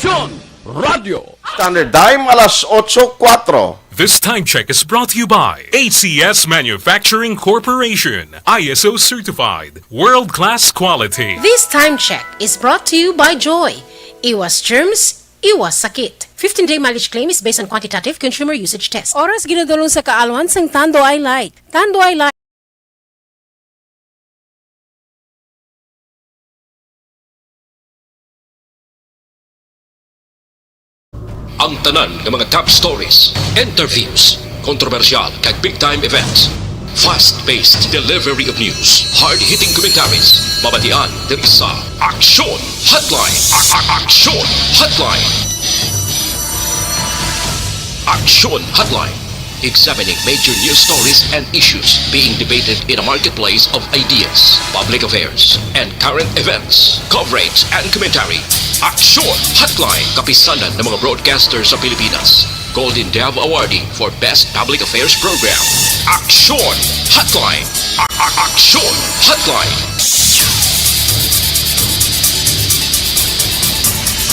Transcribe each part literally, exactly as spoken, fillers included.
John Radio. Standard Time, alas otso kuwatro. This time check is brought to you by A C S Manufacturing Corporation, I S O certified, world-class quality. This time check is brought to you by Joy. Iwas germs, iwas sakit. Fifteen-day mileage claim is based on quantitative consumer usage test. Oras ginadulong sa kaalwan sang Tanduay Light. Tanduay Light. Ang tanan nga mga top stories, interviews, kontrobersyal kag big time events. Fast-paced delivery of news, hard-hitting commentaries, mabatian diri sa Aksyon Hotline. A- a- Aksyon Hotline. Aksyon Hotline. Examining major news stories and issues being debated in a marketplace of ideas, public affairs, and current events. Coverage and commentary. Aksyon Hotline. Kapisanan ng mga broadcaster sa Pilipinas. Golden Dove Awardee for Best Public Affairs Program. Aksyon Hotline. A- a- Aksyon Hotline.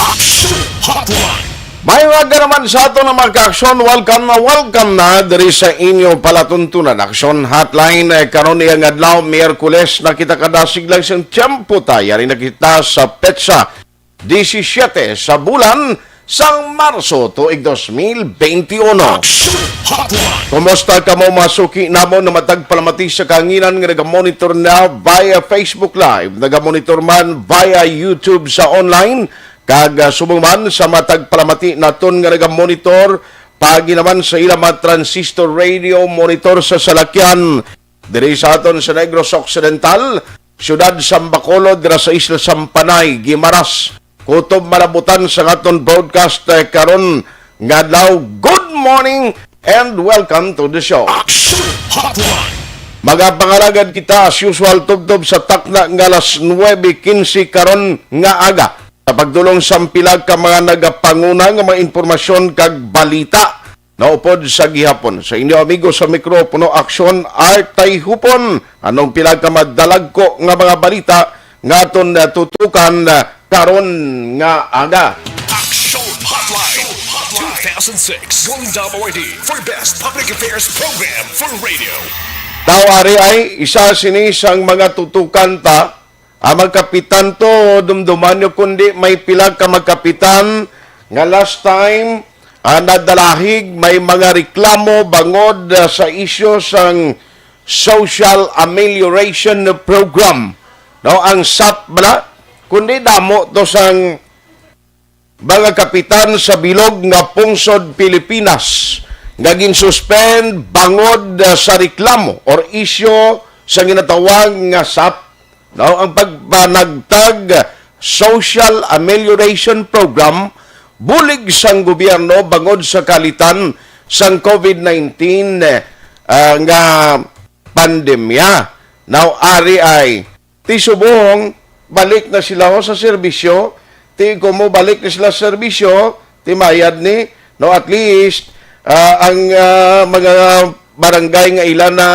Action Hotline. May mga naman sa ato na mga kaaksyon. Welcome na, welcome na diri sa inyo palatuntunan. Aksyon Hotline, eh, karon niya nga adlaw, Miyerkules, na kita kadasig lang siyang tiyempo ta. Yari na kita sa petsa disisiete sa bulan sang Marso tuig dos mil benti uno. Action Hotline. Kumusta kamo, mga suki namon na matag palamati sa kahanginan nga nagamonitor na via Facebook Live, nagamonitor man via YouTube sa online, kag, ah, subong man sa matag palamati naton nga nagamonitor paagi naman sa ila mga transistor radio monitor sa salakyan diri sa aton sa Negros Occidental, siyudad sang Bacolod, dira sa Isla Sampanay, Guimaras, kutob malabutan sa aton broadcast, eh, karon nga adlaw. Good morning and welcome to the show. Action Hotline. Magapangalagad kita as usual tubtob sa takna nga alas nuebe quince karon nga aga sa pagdulong sang pila ka mga nagapanguna nga mga impormasyon kag balita naupod sa gihapon. Sa inyo amigo sa mikropono, Aksyon Artay Hupon, anong pila ka madalagko nga mga balita nga aton, ah, tutukan, ah, karon nga aga. Action Hotline. Two thousand six Golden Dove Awardee for Best Public Affairs Program for Radio. Daw ari ay isa sini sang mga tutukan ta, ang mga kapitan to, dumduman nyo, kundi may pila ka mga kapitan nga last time, ah, nadalahig, may mga reklamo bangod, ah, sa isyu sang Social Amelioration Program. No, ang sap bala, kundi damo to sang mga kapitan sa bilog nga pungsod Pilipinas nga ginsuspend bangod, ah, sa reklamo or isyu sa ginatawag nga sap, no, ang pagpanagtag Social Amelioration Program bulig sang gobyerno bangod sa kalitan sang COVID nineteen, ah, nga pandemya. Now, ari ay ti subong, balik na sila ho sa serbisyo, ti kumo balik na sila sa serbisyo, ti mayad ni, no, at least, ah, ang, ah, mga barangay nga ila na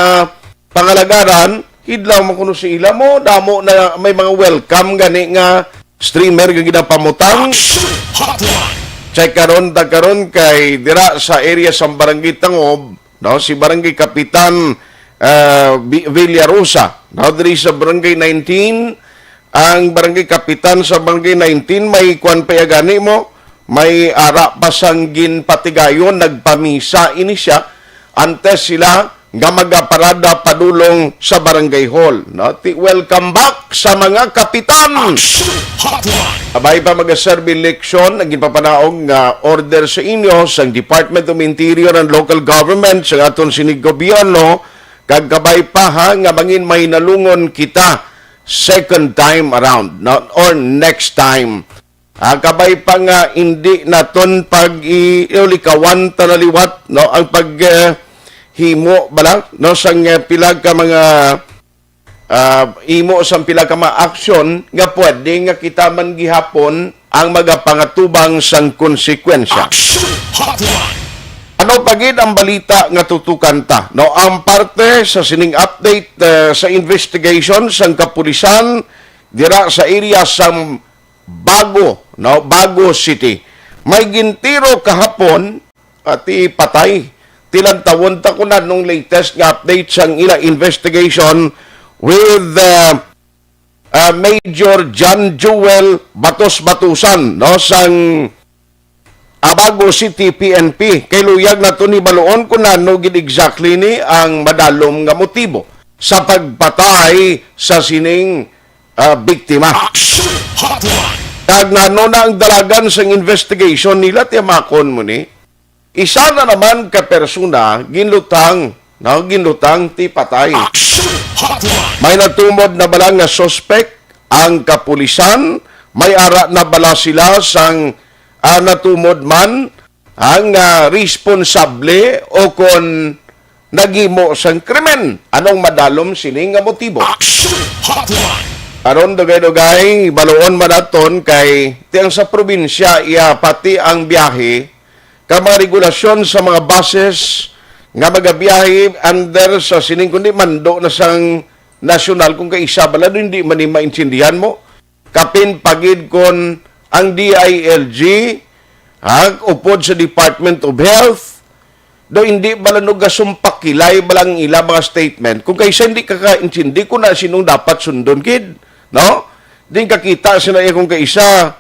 pangalagaran, kidlaw man kuno si ila mo, damo na may mga welcome gani nga streamer nga ginapamutang. Action Hotline. Check karon ta karon kay dira sa area sa Barangay Tangob, no, si Barangay Kapitan, ah, Vi-, Villarosa, no, diri sa Barangay nineteen, ang Barangay Kapitan sa Barangay nineteen, may kuwan pa ya gani mo, may ara pa sang ginpatigayon, nagpamisa ini siya, antes sila nga magaparada padulong sa Barangay Hall, no? Ti welcome back sa mga kapitan. Action Hotline. Abay pa magaserbi leksyon ang ginpapanaog nga order sa inyo sang Department of Interior and Local Government sa aton sining gobyerno, kag kabay pa ha nga mangin mahinalungon kita second time around, no? Or next time. Ah, kabay pa nga hindi naton pag-i-, likawan ta na liwat, no, ang pag, eh, himo bala, no, sang, eh, pila ka mga, ah, imo sang pila ka mga aksyon nga pwede nga kita man gihapon ang magapangatubang sang konsekwensya. Action Hotline. Ano pa gid ang balita nga tutukan ta? No, ang parte sa sining update, eh, sa investigation sang kapulisan dira sa area sa Bago, no? Bago City. May gintiro kahapon, ati patay. Tilantawon ta kung anong latest nga update sang ila investigation with, uh, uh, Major John Jewel Batos Batusan, no, sang Abago City P N P. Kay luyag naton hibaluon kung ano gid exactly ni ang madalom nga motibo sa pagpatay sa sining, ah, biktima. Action Hotline. Kag nano na ang dalagan sang investigation nila, tiyamakon mo ni? Isa na naman ka persona ginlutang, no, ginlutang ti patay. Action Hotline. May natumod na bala nga suspect ang kapulisan? May ara na bala sila sang, ah, natumod man ang, ah, responsable o kon naghimo sang krimen? Anong madalom sini nga motibo? Action Hotline. Aron dugay-dugay, baluon man naton kay tiang sa probinsya iya pati ang biyahe ka mga regulasyon sa mga buses nga magabiyahe under sa sining kundi mando na sang nasyonal kung kaisa bala do hindi man ni maintindihan mo. Kapin pagid kon ang D I L G, ha, upod sa Department of Health, do hindi bala no gasumpakilay bala ang ila mga statement. Kung kaisa hindi ka kaintindi kung na sinong dapat sundon gid, no? Din kakita sila iya kung kaisa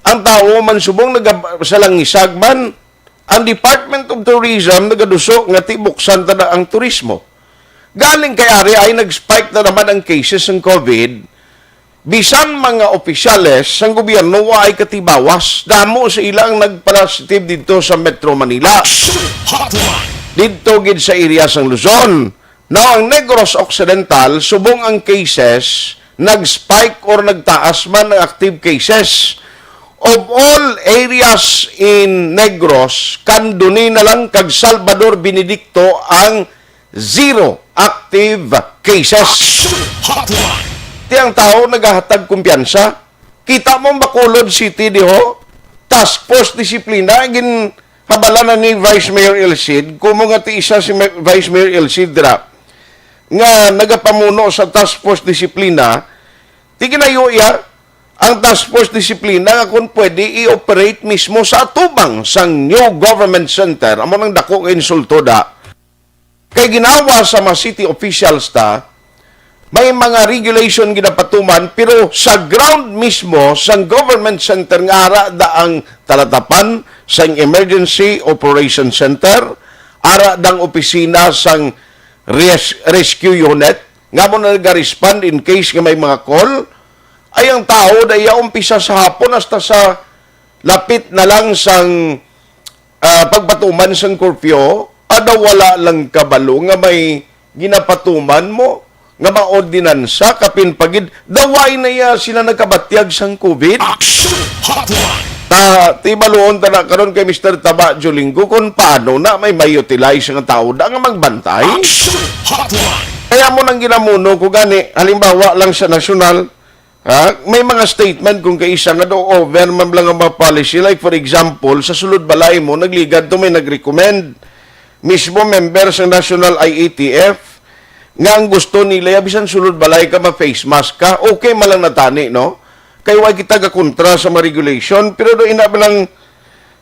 ang tao man subong naga-, sa langisag man, ang Department of Tourism nagaduso nga tibuksan ta na ang turismo. Galing kay ari ay nag-spike na naman ang cases ng COVID, bisan mga opisyales sang gobyerno wa ay katibawas. Damo sa ila ang nagpositive dito sa Metro Manila. Action Hotline. Dito gid sa area sang Luzon. Now, ang Negros Occidental, subong ang cases, nag-spike or nagtaas man ang active cases. Of all areas in Negros, Candoni na lang kag Salvador Benedicto ang zero active cases. Action Hotline. Ti ang tao nagahatag kumpiyansa. Kita mo ang Bacolod City diho, Task Force Disiplina, ginhabala na ni Vice Mayor El Cid, kumo nga ti isa si Ma-, Vice Mayor El Cid dira, nga nagapamuno sa Task Force Disiplina, ti ginayo iya ang Task Force Disiplina nga kung pwede i-operate mismo sa atubang sang New Government Center. Amo nang dako nga insulto da. Kay ginawa sa mga city officials ta, may mga regulation ginapatuman, pero sa ground mismo, sa government center nga ara da ang talatapan sa Emergency Operation Center, ara dang opisina sang res-, rescue unit, nga mo na nag-respond in case nga may mga call, ay ang tao da iya umpisa sa hapon hasta sa lapit na lang sang, ah, pagpatuman sang curfew, ada wala lang kabalo nga may ginapatuman mo nga maordinansa, kapin pagid, daway na iya sila nagkabatyag sang COVID. Action Hotline. Ta, ti baluon ta na karon kay Mister Taba Jolingo kung paano na may may utilize nga tao da nga magbantay. Action Hotline. Kaya mo nang ginamuno ko gani, halimbawa lang sa nasyonal, ha, may mga statement kung kaisa nga do over man lang ang mga policy. Like, for example, sa sulod balay mo, nagligad to may nag-recommend. Mismo member sa National I A T F, nga ang gusto nila, ya, bisan sulod balay ka, ma-face mask ka, okay man lang natani, no? Kay wa kita gakontra sa mga regulation, pero do ina ba lang,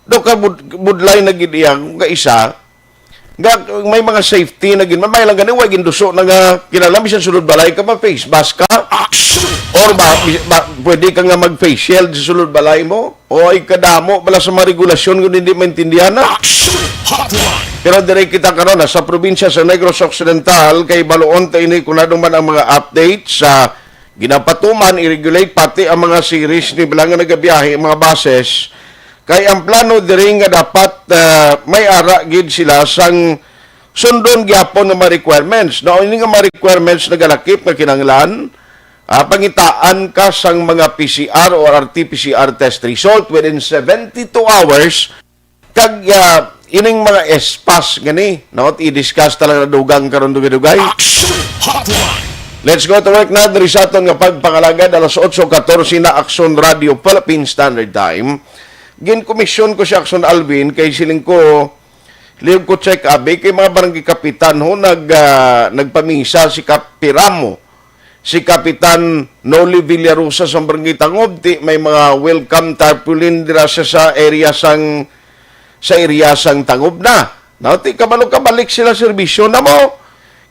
do ka bud-, budlay na gid iya, kung kaisa, nga may mga safety na gid, may lang gani, wa ginduso na nga kinahanglan bisan sulod balay ka, ma-face mask ka. Action! Or ba, bi-, ba, pwede ka nga mag-face shield sa sulod balay mo? O ay kadamo bala sa mga regulasyon kung hindi maintindihan na? Action Hotline! Pero dire kita karon, ha, sa probinsya sa Negros Occidental, kay baluon ta ini kung ano man ang mga update sa ginapatuman, i-regulate pati ang mga series ni bala nga nagabiyahe, ang mga buses. Kay ang plano diri nga dapat, ah, may ara gid sila sang sundon gyapon nga mga requirements. Now, ini nga mga requirements nagalakip nga kinahanglan, ah, pangitaan ka sang mga P C R or R T P C R test result within seventy-two hours. Kag, ah, ining mga espas gani, no? I-discuss talaga dugang karon dugay-dugay. Action Hotline. Let's go to work na diri sa aton nga pagpangalagad, alas otso katorse na, Action Radio Philippine Standard Time. Ginkomisyon ko si Action Alvin kay siling ko, lihog ko check abi kay mga barangay kapitan ho nag, ah, nagpamisa si Kap Piramo. si Kapitan Noli Villarosa sa Barangay Tangob, ti may mga welcome tarpaulin dira sa, sa area sang, sa area sang Tangob na. No, ti kabalo kabalik sila serbisyo na mo.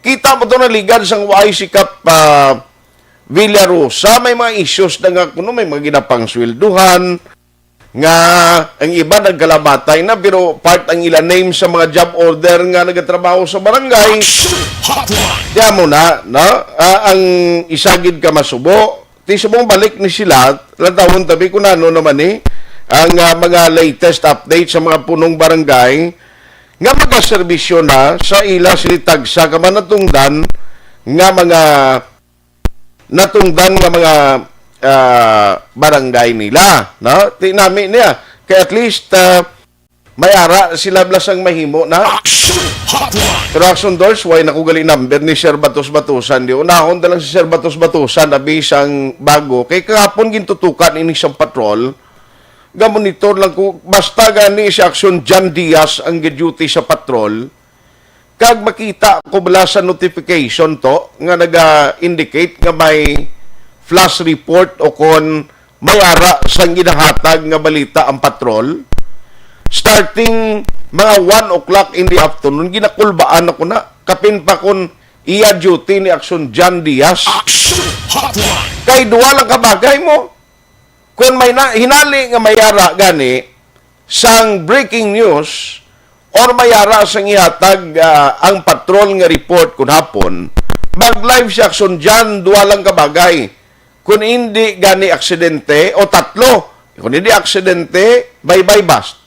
Kita mo to naligad sang Y C Kap, ah, Villarosa, may mga issues na nga kuno, may mga ginapangswelduhan, nga ang iba nagkalamatay na, pero part ang ila name sa mga job order nga nagatrabaho sa barangay. Action Hotline. Di amo na, no? Ah, ang isa gid ka masubo, ti subong balik ni sila, lantawon tabi kung ano naman ni ang, ah, mga latest update sa mga punong barangay nga magaserbisyo na sa ila sini tagsa ka manatungdan nga mga natungdan nga mga, ah, barangay nila, no? Ti nami niya. Kay at least, ah, may ara sila blasang mahimo na. Action Hotline. Pero Action Doors, why na ko gali number ni Sir Batos Batusan? Di unahon na lang si Sir Batos Batusan, abi sang bago. Kay kahapon gintutukan ini sang patrol. Ga-monitor lang ko, basta gani si Action John Diaz ang gi-duty sa patrol. Kag makita ko bala sa notification to nga naga-indicate nga may flash report o kon may ara sang ginahatag nga balita ang patrol. Starting mga one o'clock in the afternoon, ginakulbaan ako na. Kapin pa kon iya duty ni Action John Diaz. Action Hotline. Kay duwa lang ka bagay mo. Kung may na, hinali nga may ara gani sang breaking news or may ara sang ihatag, ah, ang patrol nga report kun hapon, mag-live si Action John, duwa lang ka bagay. Kung hindi gani aksidente, o tatlo. Kung hindi aksidente, bye-bye bust.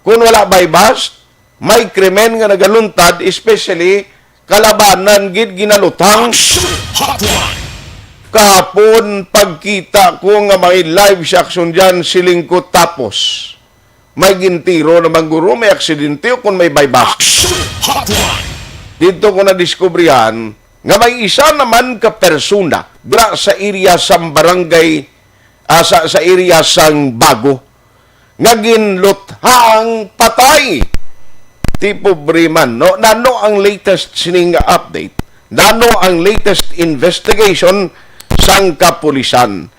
Kung wala buy-bust, may krimen nga nagaluntad, especially kalabanan gid ginaluthang. Action Hotline. Kahapon, pagkita ko nga may live si Action John, siling ko, tapos may gintiro naman guro, may aksidente o kung may buy-bust. Action Hotline. Dito ko nadiskubrihan nga may isa naman ka persona dira sa area sang barangay, ah, sa, sa area sang Bago nga ginluthang patay. Ti pobre man, no? Nano ang latest sining update? Nano ang latest investigation sang kapulisan?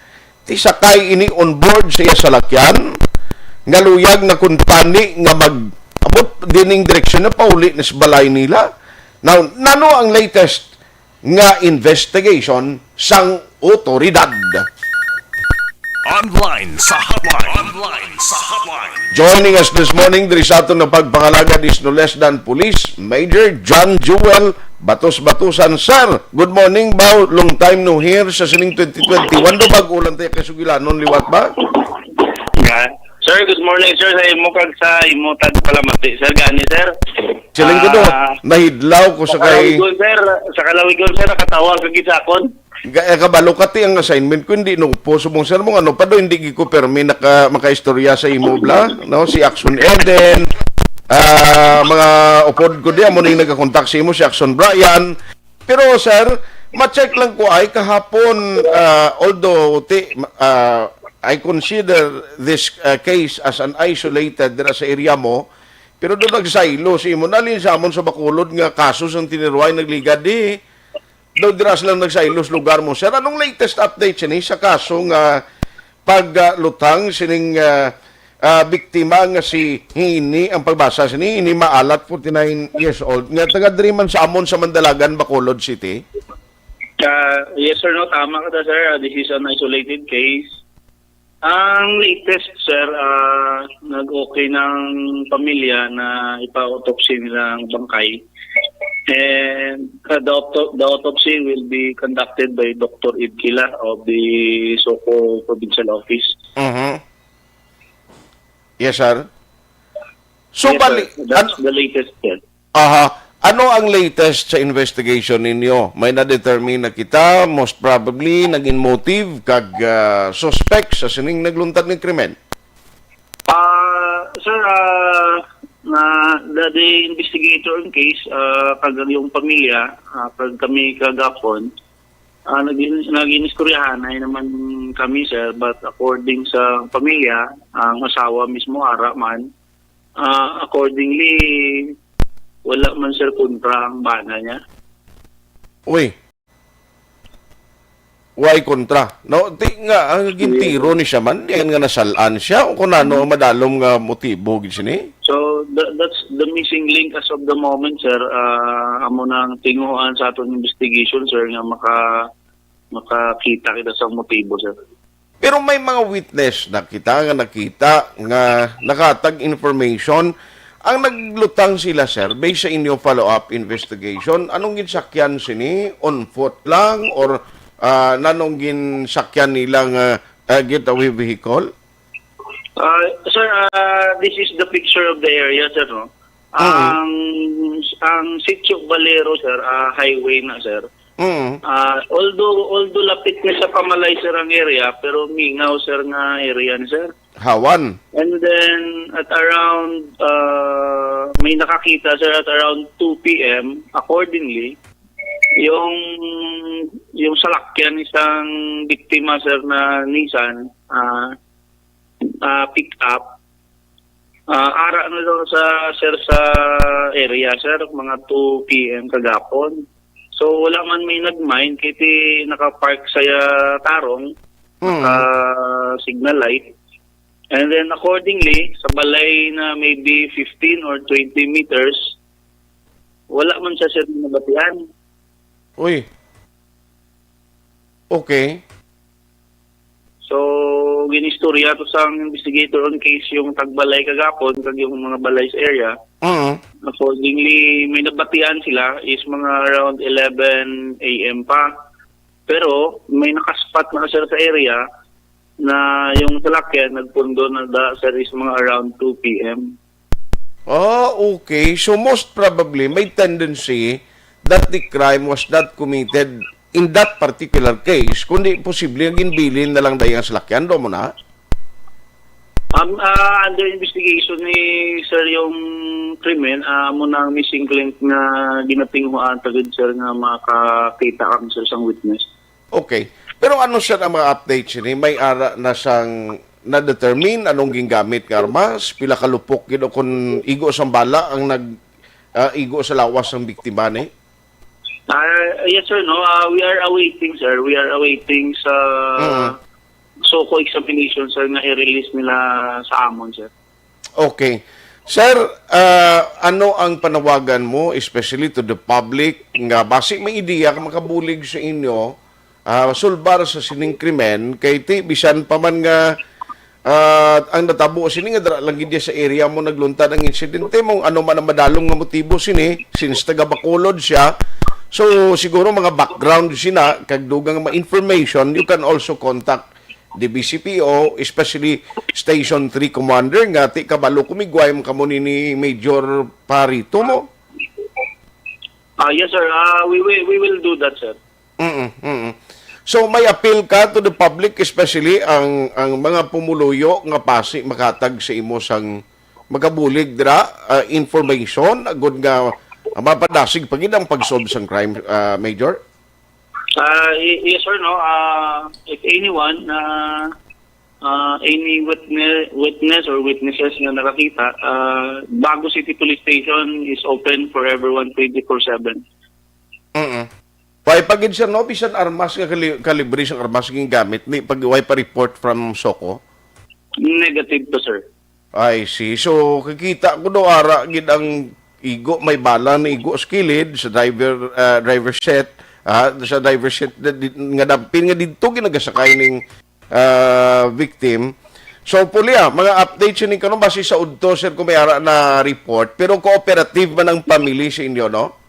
Ti sakay ini on board sa iya salakyan, nga luyag na kuntani nga mag-abot dining direksyon na pauli na sa balay nila. Now, nano ang latest nga investigation sang otoridad? Online sa hotline. Online sa hotline. Joining us this morning, diri sa aton nga pagpangalagad is no less than Police Major John Jewel Batos Batusan. Sir, good morning, Bao. Long time no hear sa sining twenty twenty-one. Do bag-o lang tayo kasugilanon, liwat ba? Nga. Sir, good morning, sir. Sa imo kag sa imo tagpalamati, sir. Gani, sir. Siling ko do, Ah, nahidlaw ko sa sa kay kalawigon, sir. Sa kalawigon, sir, nakatawa ka gisakon. Ga-, eh, kabalo ka ti ang assignment ko, hindi no po. Subong, sir, mo ano pa do, hindi gi ko permi naka, makaistorya sa imo, bla, no? Si Action Eden, ah, mga upod ko di, amo ning nagakontak sa imo, si Action Brian. Pero, sir, ma-check lang ko ay kahapon, ah, although ti, ah, I consider this, ah, case as an isolated dira sa area mo, pero do nagsaylo si imo nalin sa amon sa Bacolod nga kaso sang tiniruay nagligad di. Do dira sila nagsaylo sa lugar mo, sir. Anong latest update sini sa kaso nga paglutang sining, ah, ah, biktima nga si Hini, ang pagbasa sini, Hini Maalat, forty-nine years old, nga taga diri man sa amon sa Mandalagan, Bacolod City? Ah, yes, sir, no, tama ka, sir. Ah, this is an isolated case. Ang latest, sir, ah, nag-okay ng pamilya na ipa-autopsy nila ang bangkay. And, uh, the auto-, the autopsy will be conducted by Doctor Ed Kila of the SOCO Provincial Office. Mhm. Yes, sir. So, Yes, sir. bali-, That's an-, the latest, sir. Aha. Ano ang latest sa investigation ninyo? May na-determine na kita, most probably, naging motive kag, ah, suspect sa sining nagluntad ng krimen? Ah, sir, ah, na, the, the investigator in case, ah, kag yung pamilya, ah, kag kami kagapon, ah, nagin-, nagin-istoryahan ay naman kami, sir, but according sa pamilya, ang asawa mismo, ara man, ah, accordingly, wala man, sir, kontra ang bana niya. Uy, Way kontra. No, ti nga ang gintiro ni siya man, diyan nga nasalan siya o kung ano ang madalom nga motibo gid sini? So, tha-, that's the missing link as of the moment, sir. Ah, amo nang tinguhaan sa aton investigation, sir, nga maka-, makakita kita sa motibo, sir. Pero may mga witness na kita nga nakita nga nakatag information. Ang naglutang sila, sir, based sa inyo follow-up investigation, anong ginsakyan sini? On foot lang or, ah, nanong ginsakyan nila nga, ah, getaway vehicle? Ah, sir, ah, this is the picture of the area, sir, no? Mm. Ang, ang Sitio Valero, sir, ah, highway na, sir. Mm. Ah, although, although lapit na sa Pamalay, sir, ang area, pero mingaw, sir, nga area ni, sir. Hawan. And then, at around, ah, may nakakita, sir, at around two P M, accordingly, yung, yung salakyan isang biktima, sir, na Nissan, ah, ah, pick up, ah, ara na daw sa, sir, sa area, sir, mga two P M kagapon. So, wala man may nag-mind, kay ti naka-park sa, ah, tarong, Mm. naka-signal light. And then, accordingly, sa balay na maybe fifteen or twenty meters, wala man siya, sir, nabatian. Uy. Okay. So, ginistorya to sang investigator on case yung tagbalay kagapon, kag yung mga balay sa area. Mm. Accordingly, may nabatian sila is mga around eleven A M pa. Pero may nakaspot na, sir, sa area na yung salakyan nagpundo na da, sir, is mga around two P M. Ah, okay. So, most probably, may tendency that the crime was not committed in that particular case, kundi posible nga ginbilin na lang dahil ang salakyan, do mo na? Um, ah, under investigation ni sir yung krimen, ah, amo na ang missing link nga ginatinguhaan tagid, sir, nga makakita kami, sir, sang witness. Okay. Pero ano, sir, ang mga update sini? May ara na sang na-determine anong gingamit nga armas? Pila ka lupok gid o kung igo sang bala ang nag, ah, igo sa lawas sang biktima ni? Ah, yes, sir, no. Ah, we are awaiting, sir. We are awaiting sa Mm. SOCO examination, sir, nga i-release nila sa amon, sir. Okay. Sir, ah, ano ang panawagan mo, especially to the public, nga basi may ideya ka makabulig sa inyo, ah, sulbar sa sining krimen, kay ti, bisan pa man nga, ah, ang natabo sini nga dira lang gid sa area mo nagluntad ang insidente mo, ano man ang madalom nga motibo sini, since taga Bacolod siya, so siguro mga background sina, kag dugang mga information, you can also contact the B C P O, especially Station three Commander, nga ti kabalo ko migway man kamo ni, ni Major Parito mo. Ah, yes, sir. Ah, we, we, we will do that, sir. Mm-mm, mm-mm. So, may appeal ka to the public, especially ang, ang mga pumuluyo nga pasi makatag sa imo sang magabulig dira, ah, information, agud nga mapadasig pa gid ang pag-solve sang crime, ah, Major? Ah, y-, yes, sir, no? Ah, if anyone, ah, ah, any witne-, witness or witnesses nga nakakita, ah, Bago City Police Station is open for everyone twenty-four seven. Mm-mm. Way pa gid, sir, no? Bisan armas nga kali-, kalibre sang armas nga gingamit, ni pag way pa report from SOCO? Negative to, sir. I see. So, kakita ko daw ara gid ang igo, may bala na igo sa kilid, sa driver, ah, driver seat, ah, sa driver seat na di-, nga dampin nga didto ginagasakay ning, ah, victim. So, puli, ah, mga update siya ning karon, base sa udto, sir, kung may ara na report. Pero cooperative man ang family sa inyo, no?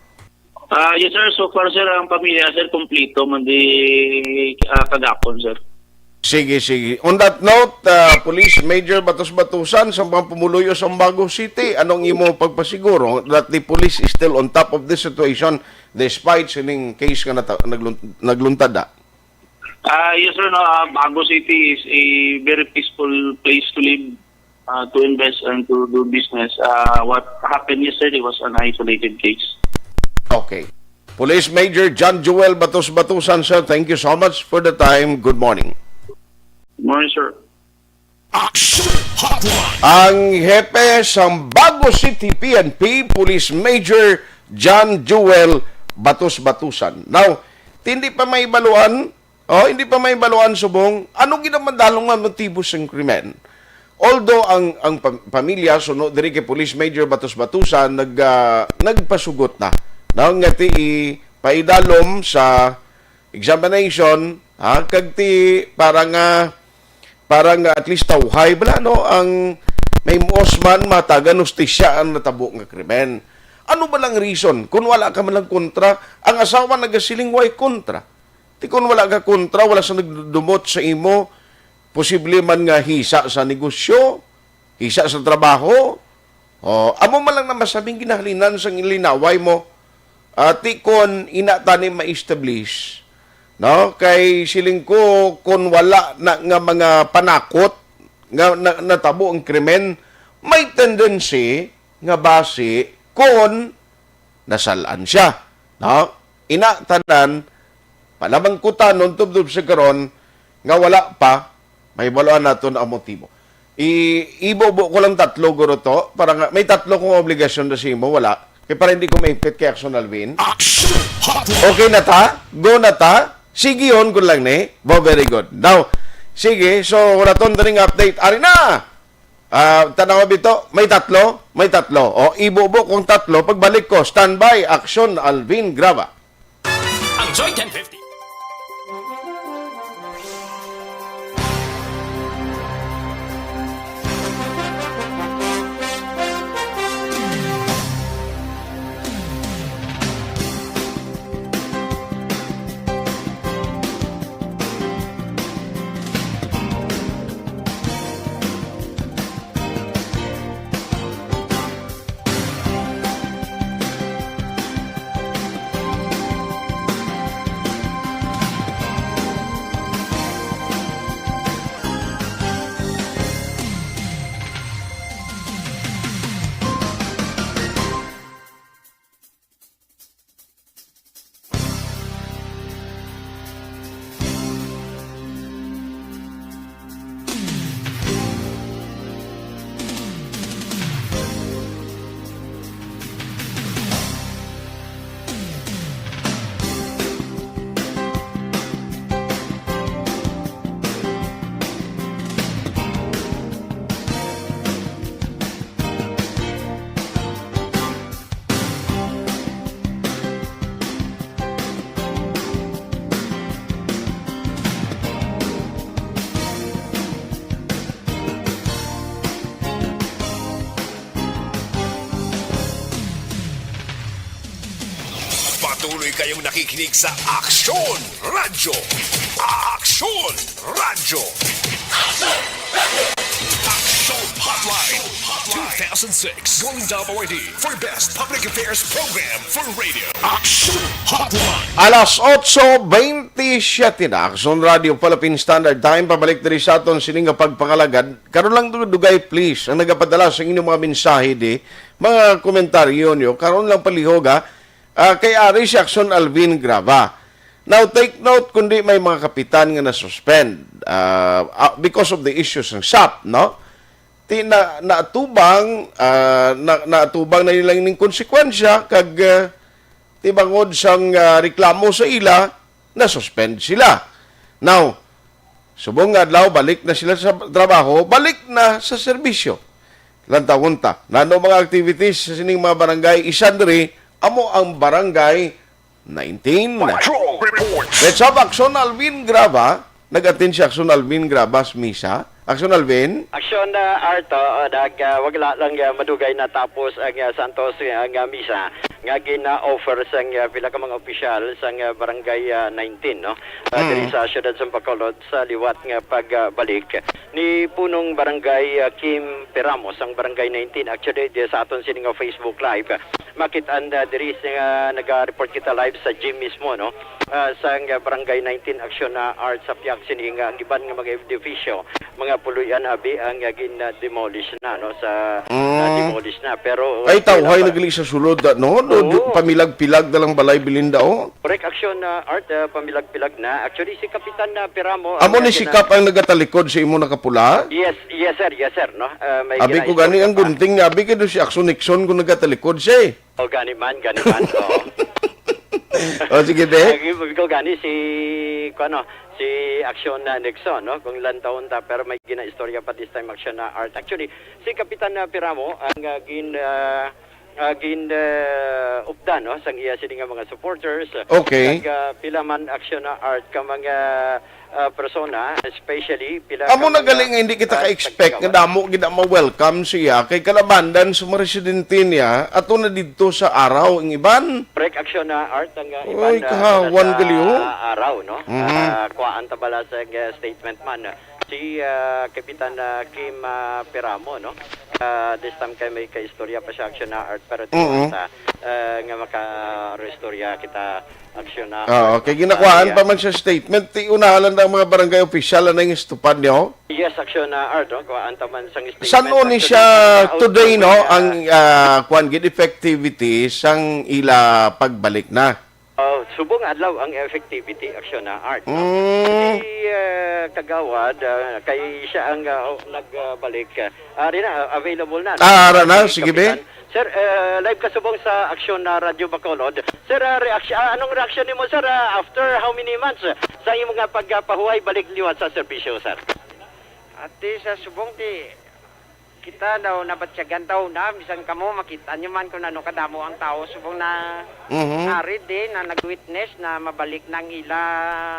Ah, yes, sir. So far, sir, ang pamilya, sir, kompleto man di, ah, kagapon, sir. Sige, sige. On that note, ah, Police Major Batos-Batusan, sa mga pumuluyo sa Bago City, anong imo pagpasiguro that the police is still on top of this situation despite sining case nga nata-, naglun-, nagluntad na? Ah, yes, sir, no, ah, Bago City is a very peaceful place to live, ah, to invest and to do business. Ah, what happened yesterday was an isolated case. Okay. Police Major John Joel Batos-Batusan, sir, thank you so much for the time. Good morning. Good morning, sir. Action Hotline. Ang hepe sang Bago City P N P, Police Major John Joel Batos-Batusan. Now, tindi pa may baluan, Oh, hindi pa mahibaluan subong ano gid ang madalom nga motibo sang krimen. Although ang, ang pam-, pamilya, suno diri kay Police Major Batos Batusan, nag, ah, nagpasugot na, no, nga ti ipaidalom sa examination, ha, kag ti para nga, para nga at least tawhay bala, no, ang may muos man matagan hustisya ang natabo nga krimen. Ano ba lang reason kung wala ka man lang kontra? Ang asawa nagasiling way kontra. Ti kon wala ka kontra, wala sa nagdumot sa imo, posible man nga hisa sa negosyo, hisa sa trabaho. O, amo man lang na masabing ginahalinan sang linaway mo. Ati kon ina tani ma-establish, no? Kay siling ko, kon wala na nga mga panakot nga na, natabo ang krimen, may tendency nga basi kon nasalan siya, no? Ina tanan, palamangkutan, tubtob sa karon nga wala pa, mahibaluan naton ang motibo. I-, ibubo ko lang tatlo, guro, to, para nga, may tatlo kong obligasyon na sa imo, wala. Kay para hindi ko maipit kay Action Alvin. Action Hotline. Okay na ta? Go na ta? Sige, on ko lang ni. Bo, very good. Now, sige, so, wala ton daning update. Ari na! Ah, tanawa bito, may tatlo, may tatlo. O, ibubo kong tatlo. Pagbalik ko, standby, Action Alvin Graba. Ang Joy ten fifty. Patuloy kayong nakikinig sa Aksyon Radyo. Aksyon Radyo. Aksyon Hotline. Two thousand six Golden Dove Awardee for Best Public Affairs Program for Radio. Aksyon Hotline. Alas otso bentisiete na, Aksyon Radyo, Philippine Standard Time. Pabalik diri sa aton sini nga pagpangalagad. Karon lang dugay, please, ang nagapadala sa inyong mga mensahe di, mga komentaryo nyo. Karon lang palihog, ha. Ah, kay ari si Aksyon Alvin Graba. Now, take note, kundi may mga kapitan nga na-suspend, ah, ah, because of the issues ng sap, no? Ti na, naatubang, ah, na, naatubang na nila ning konsekwensya kag, ah, ti bangod sang, ah, reklamo sa ila, na-suspend sila. Now, subong nga adlaw, balik na sila sa trabaho, balik na sa serbisyo. Lantawon ta, nano mga activities sa sining mga barangay? Isa diri, amo ang Barangay nineteen. Patrol Report. Let's have Aksyon Alvin Graba. Nag-attend si Aksyon Alvin Graba sa misa. Aksyon Alvin? Aksyon, ah, Art, oo, nag, ah, wag la-, lang, ah, madugay natapos ang, ah, Santos, ah, nga misa nga gina-offer sang, ah, pila ka mga opisyal sang, ah, Barangay, ah, nineteen, no? Ah, Mm. Diri sa siyudad sa Bacolod sa liwat nga pagbalik ni Punong Barangay, ah, Kim Peramos, ang Barangay nineteen. Actually, di sa aton sini nga Facebook Live, ah, makit-an, ah, diri sa, ah, naga-report kita live sa gym mismo, no? Ah, sang, ah, Barangay nineteen Aksyon na Art sa piyak sini nga ang iban nga mga edipisyo, mga puloy-an abi ang, ah, gin, ah, demolish na, no? Sa, ah, Mm. demolish na. Pero, Ay, okay lang tawhay pa. Nagli sa sulod, ah, no? Do, do, Oo. Pamilag-pilag na lang balay bilin da, oh. Correct, Aksyon, ah, Art, ah, pamilag-pilag na. Actually, si Kapitan, ah, Peramo, Amo ang, ni ah, si gina- Kap ang nagatalikod sa imo nakapula? Yes, yes, sir, yes, sir, no? Ah, may Abi ko gina-, gani ang gunting niya, abi kay do si Aksyon Nixon kung nagatalikod siya, eh. O, gani man, gani man, oo. O, sige, be. Ang ibig ko gani si, kuwan, no, si Aksyon na Nixon, no? Kung lantawon ta, pero may ginaistorya pa this time, Aksyon na Art. Actually, si Kapitan na Piramo ang, ah, gin, ah, ah, gin, ah, updan, no, sang iya sini nga mga supporters. Okay. Kag, ah, pila man, Aksyon na Art, ka mga, ah, persona, especially pila Amo ka na mga, gali nga hindi kita ah, ka-expect nga tagkawat. Damo gid ang ma-welcome siya kay kalabandan sa mga residente niya ato na didto sa Araw ang iban. Correct, Aksyon na Art ang, ah, iban, Oy, ah, kahawan sa gali, oh. Araw, no? Mhm. Ah, kuhaan ta bala sa, ah, statement man. Si, ah, Kapitan, ah, Kim, ah, Piramo, no? Ah, this time kay may kaistorya pa siya, Aksyon na Art, pero di Mm-mm. sa, ah, nga makaistorya kita, Aksyon na Oo, Art, kay no? Ginakuhaan Ah, pa man siya statement, ti una lang ang mga barangay official na nang istupad niyo. Yes, Aksyon na Art, no? Kuhaan ta man sang statement. San-o ni Actually, siya ang today, outcome no? Niya, ang, ah, kuwan gid, effectivity sang ila pagbalik na? Oh, subong adlaw ang effectivity, Aksyon na Art, no? Mm. Si, ah, Kagawad, ah, kay siya ang, ah, nagbalik, ah, ari na, ah, available na, no? Ah, ara na, Si sige, be. Kapitan. Sir, ah, live ka subong sa Aksyon na Radyo Bacolod. Sir, ah, reaksyon, ah, anong reaksyon nimo, sir, ah, after how many months, ah, sa imo nga pagpahuway balik liwat sa serbisyo, sir? Ati sa subong ti kita daw nabatyagan daw na, bisan kamo, makita nyo man kung ano kadamo ang tao. Subong na Mhm. ari din na nag-witness na mabalik na ang ila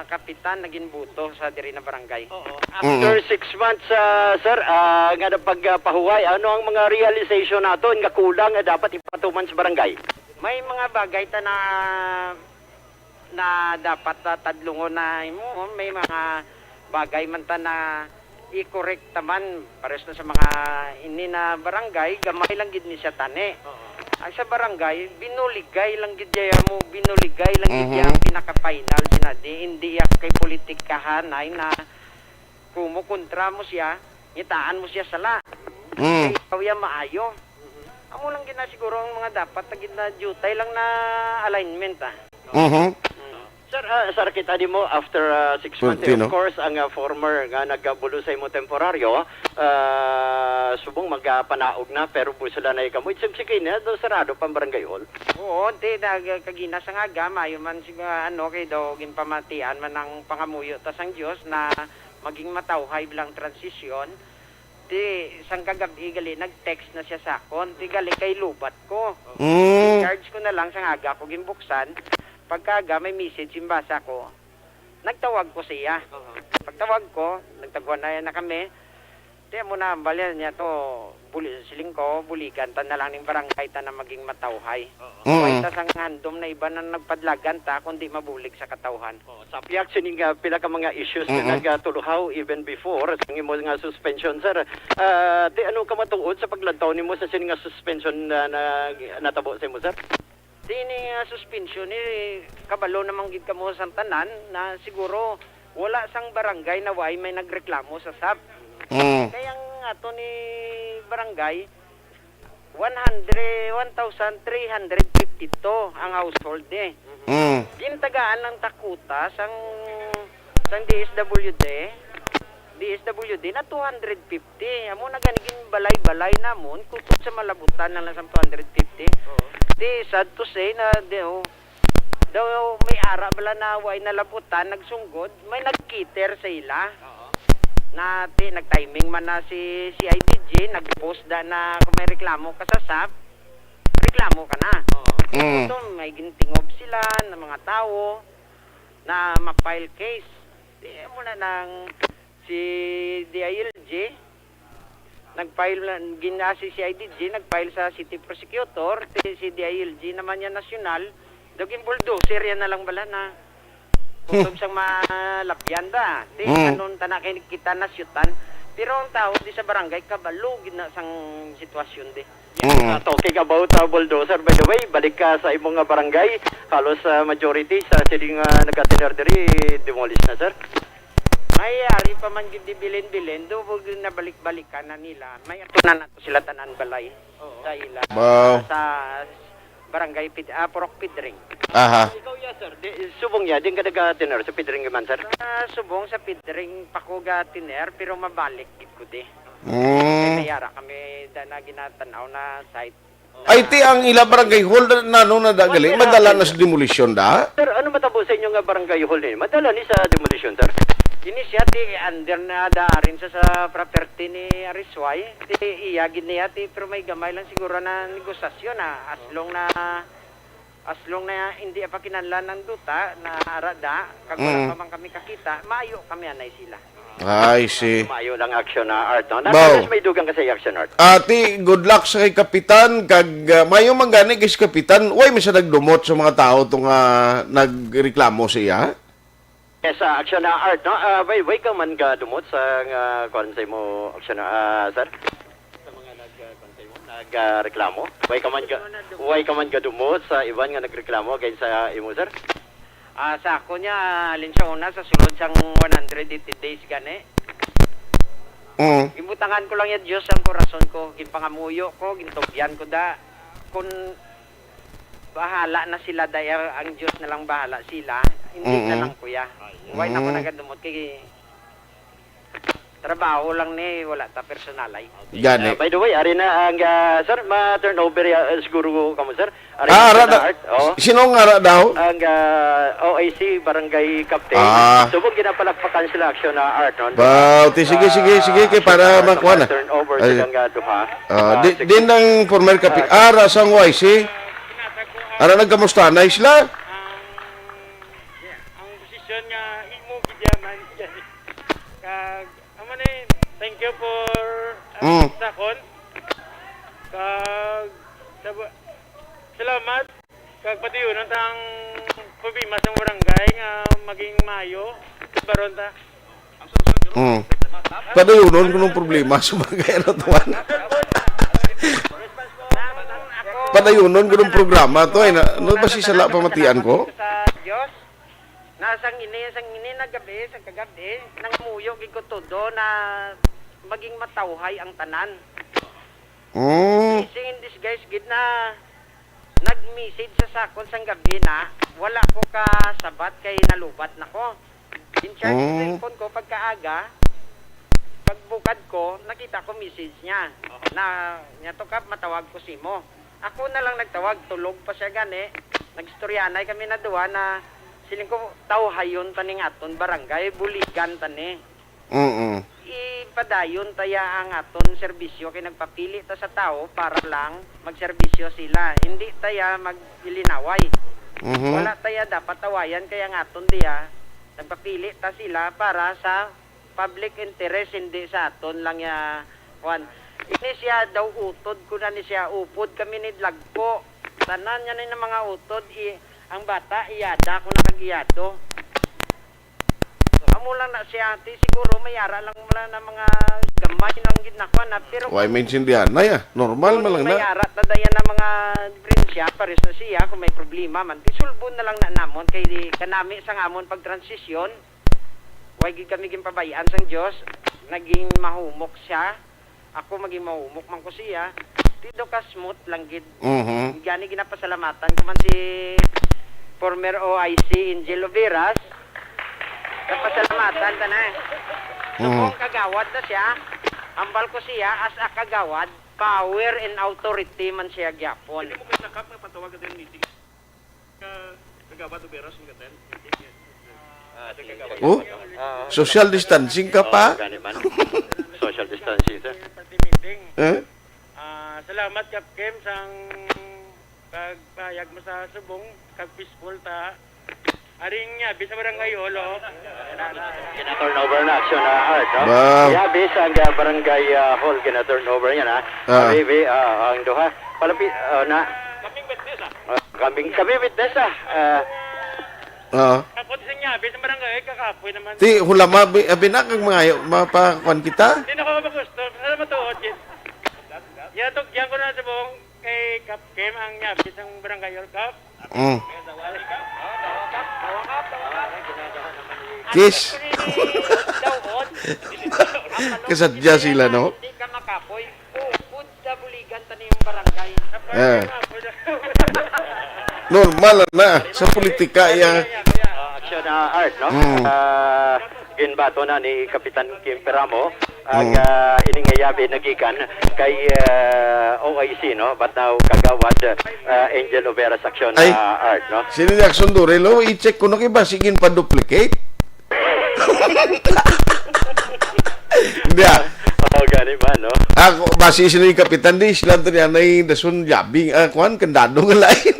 kapitan, naging buto sa diri na barangay. Oo. After Mhm. six months, ah, sir, ah, nga napagpahuway, ano ang mga realization naton nga kulang nga dapat ipatuman sa barangay? May mga bagay ta na na dapat, ah, tadlungon na imo. May mga bagay man ta na i-correct ta man, pares na sa mga ini na barangay, gamay lang gid ni siya tani. Oo. Ang sa barangay, binuligay lang gid niya mo, binuligay lang gid niya Mhm. ang pinaka-final, sina di, hindi iya kay politikahan ay na kumukontra mo siya, ngitaan mo siya sala. Mm. Kay ikaw iya maayo. Amo lang gid na siguro ang mga dapat na gid na diutay lang na alignment, ah. Mhm. Mm. Sir, ah, sir, kita di mo after, ah, six months, Kunti, eh, of no? course, ang, ah, former nga nagabulo sa imo temporaryo, ah, subong magapanaog na, pero busala na ikaw mo. It's okay na, do sarado pa ang barangay hall. Oo, ti, nag-, kagina sa nga aga, maayo man sig-, ah, ano, kay daw ginpamatian man ang pangamuyo ta sang Dios na maging matawhay bilang transisyon. Ti, sang kagab-i gali, nag-text na siya sa akon. Ti, gali kay lubat ko. Mm. I-charge ko na lang sang aga ko ginbuksan. Pagkaaga, may message yung basa ko. Nagtawag ko siya. Aha. Pagtawag ko, nagtaguan na, na kami. Ti, amo na, bali niya to, buli-, siling ko, buligan ta na lang ning barangay ta na maging matawhay. Oo. Mm. Wala ta sang handom na iba na nagpadlagan ta, kundi mabulig sa katawhan. Oo, sa pihak sini nga pila ka mga issues na Mm-mm. nagatuluhaw even before sa imo nga suspension, sir. Ah, ti ano ka matuod sa paglantaw nimo sa sini nga suspension na, na natabo sa imo, sir? Sini nga suspension ni kabalo naman gid kamo sang tanan na siguro wala sang barangay na way may nagreklamo sa sap. Mm. Kaya ang ato ni barangay, one hundred, one thousand three hundred fifty-two ang household, eh. Mm. Gintagaan lang ta kuta sang, sang D S W D, D S W D na two hundred fifty. Amo na gani ginbalay-balay namon, kutob sa malabutan na lang sang two hundred fifty. Oo. Di, sad to say na, di, oh, daw may ara bala na way nalabutan, nagsunggod, may nagkiter sa ila. Oo. Na, ti, nag-timing man na si, si I D G, nag-post da na kung may reklamo ka sa sap, reklamo ka na. Oo. Mm. Ito, may gintingob sila ng mga tao na ma-file case. Di, amo na nang si D I L G, nag-file na, gina-, si C I D G, nag-file sa city prosecutor, ti, si D I L G naman yan nasyonal, daw gin-bulldozer yan na lang bala na. Kutob sang malapyan da. Ti, Mm. anon ta na kay kita nasyutan. Pero ang tao di sa barangay, kabalo gid na sang sitwasyon di. Mm. Uh, talking about, uh, bulldozer, by the way, balik ka sa imong nga barangay, halos, uh, majority sa sini nga nagatinar diri, demolish na, sir? May ari pa man gid di bilin-bilin, do, wag nabalik-balikan na nila. May ato na nato sila tanan balay Oo. sa ila. Wow. Sa barangay Pid-, ah, Purok Pidring. Aha. Ikaw, ya, sir, di, subong ya, din ka nagatinar sa Pidring man, sir? Ah, subong sa Pidring pa ko gatiner, pero mabalik gid ko di. Mm. Kay may ara kami da na ginatanaw na site. Ay, ti ang ila barangay hall na, nano na da gali? Madala na sa demolition da? Sir, ano matabo sa inyo nga barangay hall ni? Madala ni sa demolition, sir? Ini siya ti under na da rin sa, sa property ni Arisway. Ti iya gid niya ti, pero may gamay lang siguro na negosasyon na as long na as long na hindi pa kinahanglan ang duta na ara da, kag wala Mm. pa man kami kakita, maayo kami anay sila. I see. Maayo lang action na art, no? Baw. Natagas may dugang ka sa action art. Ati, good luck sa kay Kapitan, kag, ah, mayo man gani kay si Kapitan, way man siya nagdumot sa mga tao to nga nagreklamo sa iya? Yes, ah, action na art, no? Ah, way, way ka man gadumot sa nga kuwan sa imo action na, ah, sir? Sa mga nag, ah, kuwan sa imo, nag, ah, reklamo? Way ka man ga-, way ka man gadumot sa iban nga nagreklamo against sa imo, sir? Ah, sa ako niya, halin sa una, sa sulod sang one hundred eighty days gani. Mm. Ginbutangan ko lang ya Dios ang korason ko, ginpangamuyo ko, gintubyan ko da. Kun bahala na sila, daya ang Dios na lang bahala sila, hindi na Mm-mm. lang ko ya. Why na ko Mm. nagadumot kay trabaho lang ni, wala ta personal ay. Gani. Ah, by the way, ari na ang, ah, sir, ma-turnover ya, eh, siguro kamo, sir. Ari Ah, na ara ang da-, art, oh. Sino nga ara daw? Ang, ah, O I C Barangay Captain. Ah. Subong ginapalakpakan sila action na art, no? Ba, ti, sige, sige, sige, kay para Ah, makuha na. Turnover Ay. Silang, ah, duha. Ah, Ah, di, sige. Din ang former kapi-, Ah, ah, ra sang O I C. Ara nagkamusta na sila? Ang, ang posisyon nga imo gid ya man. Kag, amo ni, thank you for, ah, Mm. sakon. Kag, sab-, salamat. Kag padayonon ta ang problema sa barangay nga maging maayo. Baron ta. Mm. Padayonon ko nung problema sa barangay na tuwan. Padayonon ko nung programa to, eh. Na, ano ba si sala pamatian ko? Sa Diyos, na sang ini, sang ini na gabi, sang kagabi, nangamuyo gid ko todo na maging matawhay ang tanan. Mm. Blessing in disguise gid na nag-message sa sakon sang gabi na wala ko kasabat kay nalubat na ko. In charge Mm. cellphone ko pagkaaga, pagbukad ko, nakita ko message niya. Na, niya to, "Kap, matawag ko simo." Ako na lang nagtawag, tulog pa siya gani. Nagstoryanay kami na duha na siling ko, "Tawhayon ta ning aton barangay, buligan ta ni." Mm-mm. Ipadayon ta ya ang aton serbisyo kay nagpapili ta sa tawo para lang magserbisyo sila. Hindi ta ya mag-ilinaway. Mhm. Wala ta ya dapat tawayan kay ang aton diya, nagpapili ta sila para sa public interest, hindi sa aton lang ya, kuwan. Ini siya daw utod, ko na ni siya, upod kami ni Dlagpo. Tanan niya ni mga utod, i-, ang bata, iyada ko na kag iyado. Amo lang na siya, ti, siguro may ara lang wala na mga gamay lang gid na kuwan na, pero Why kung maintindihan na ya? Normal kung man lang may na. Ara ta dayan na mga diferensya, pares na siya, kung may problema man, ti, sulbon na lang na namon, kay di, kanami sang amon pagtransisyon, way gid kami ginpabayaan sang Dios, naging mahumok siya, ako maging mahumok man ko siya, ti, do ka smooth lang gid. Mhm. Gani ginapasalamatan ko man si former O I C Angel Overas. Napasalamatan ta na. So, Mhm. kung kagawad na siya, ambal ko siya as a kagawad, power and authority man siya gyapon. Pwede mo kay nakap nga patawag ka din meeting? Ka-, Kagawad Overas, ang gatan. Ah, sige, sige. Oh? Ah, Social distancing ka pa? Oo, gani man. Social distancing, sir. Eh? Ah, salamat, Kap Kim, sang pagpayag mo sa subong, kag peaceful ta. Aring niya, bisa barangay hall, oh. Gina-turnover na, action na art, no? Ba. Yabi sa ang, ah, barangay, ah, hall, gina-turnover niya na. Ah. Baby, ah, ang duha. Palapi, ah, na. Kaming witness, ah. Ah, kaming, kami witness, ah. Ah. Ah. Kapot sa niya, bisa barangay, kakapoy naman. Ti, hulama, bi-, abi na kang mga, mapakuan kita? Hindi na ko magusto. Alam mo to, Jin. Yatog, yan ko na sa buong kay Kap Kim ang niya, bisang barangay hall, Kap. Mm. Kiss. Kasadya sila, no? Hindi ka makapoy. Upod sa buligan ta ning barangay. Eh. Normal na sa politika, ya. Ah, action na art, no? Mm. Ah, ginbato na ni Kapitan Kim Peramo ang, Mm. ah, ining yabi nagikan kay, ah, O I C, no? But now, Kagawad, uh, Angel Overa's action, Ay. uh, Art, no? Sino ni action, Durel? Oh, i-check ko na kay ba, sige, pa-duplicate. Hindi, ah. Oo, gani ba, no? Ako, basi sila yung kapitan, di sila to niya na yung dason, yabing, ah, kuwan, kandado nga lain.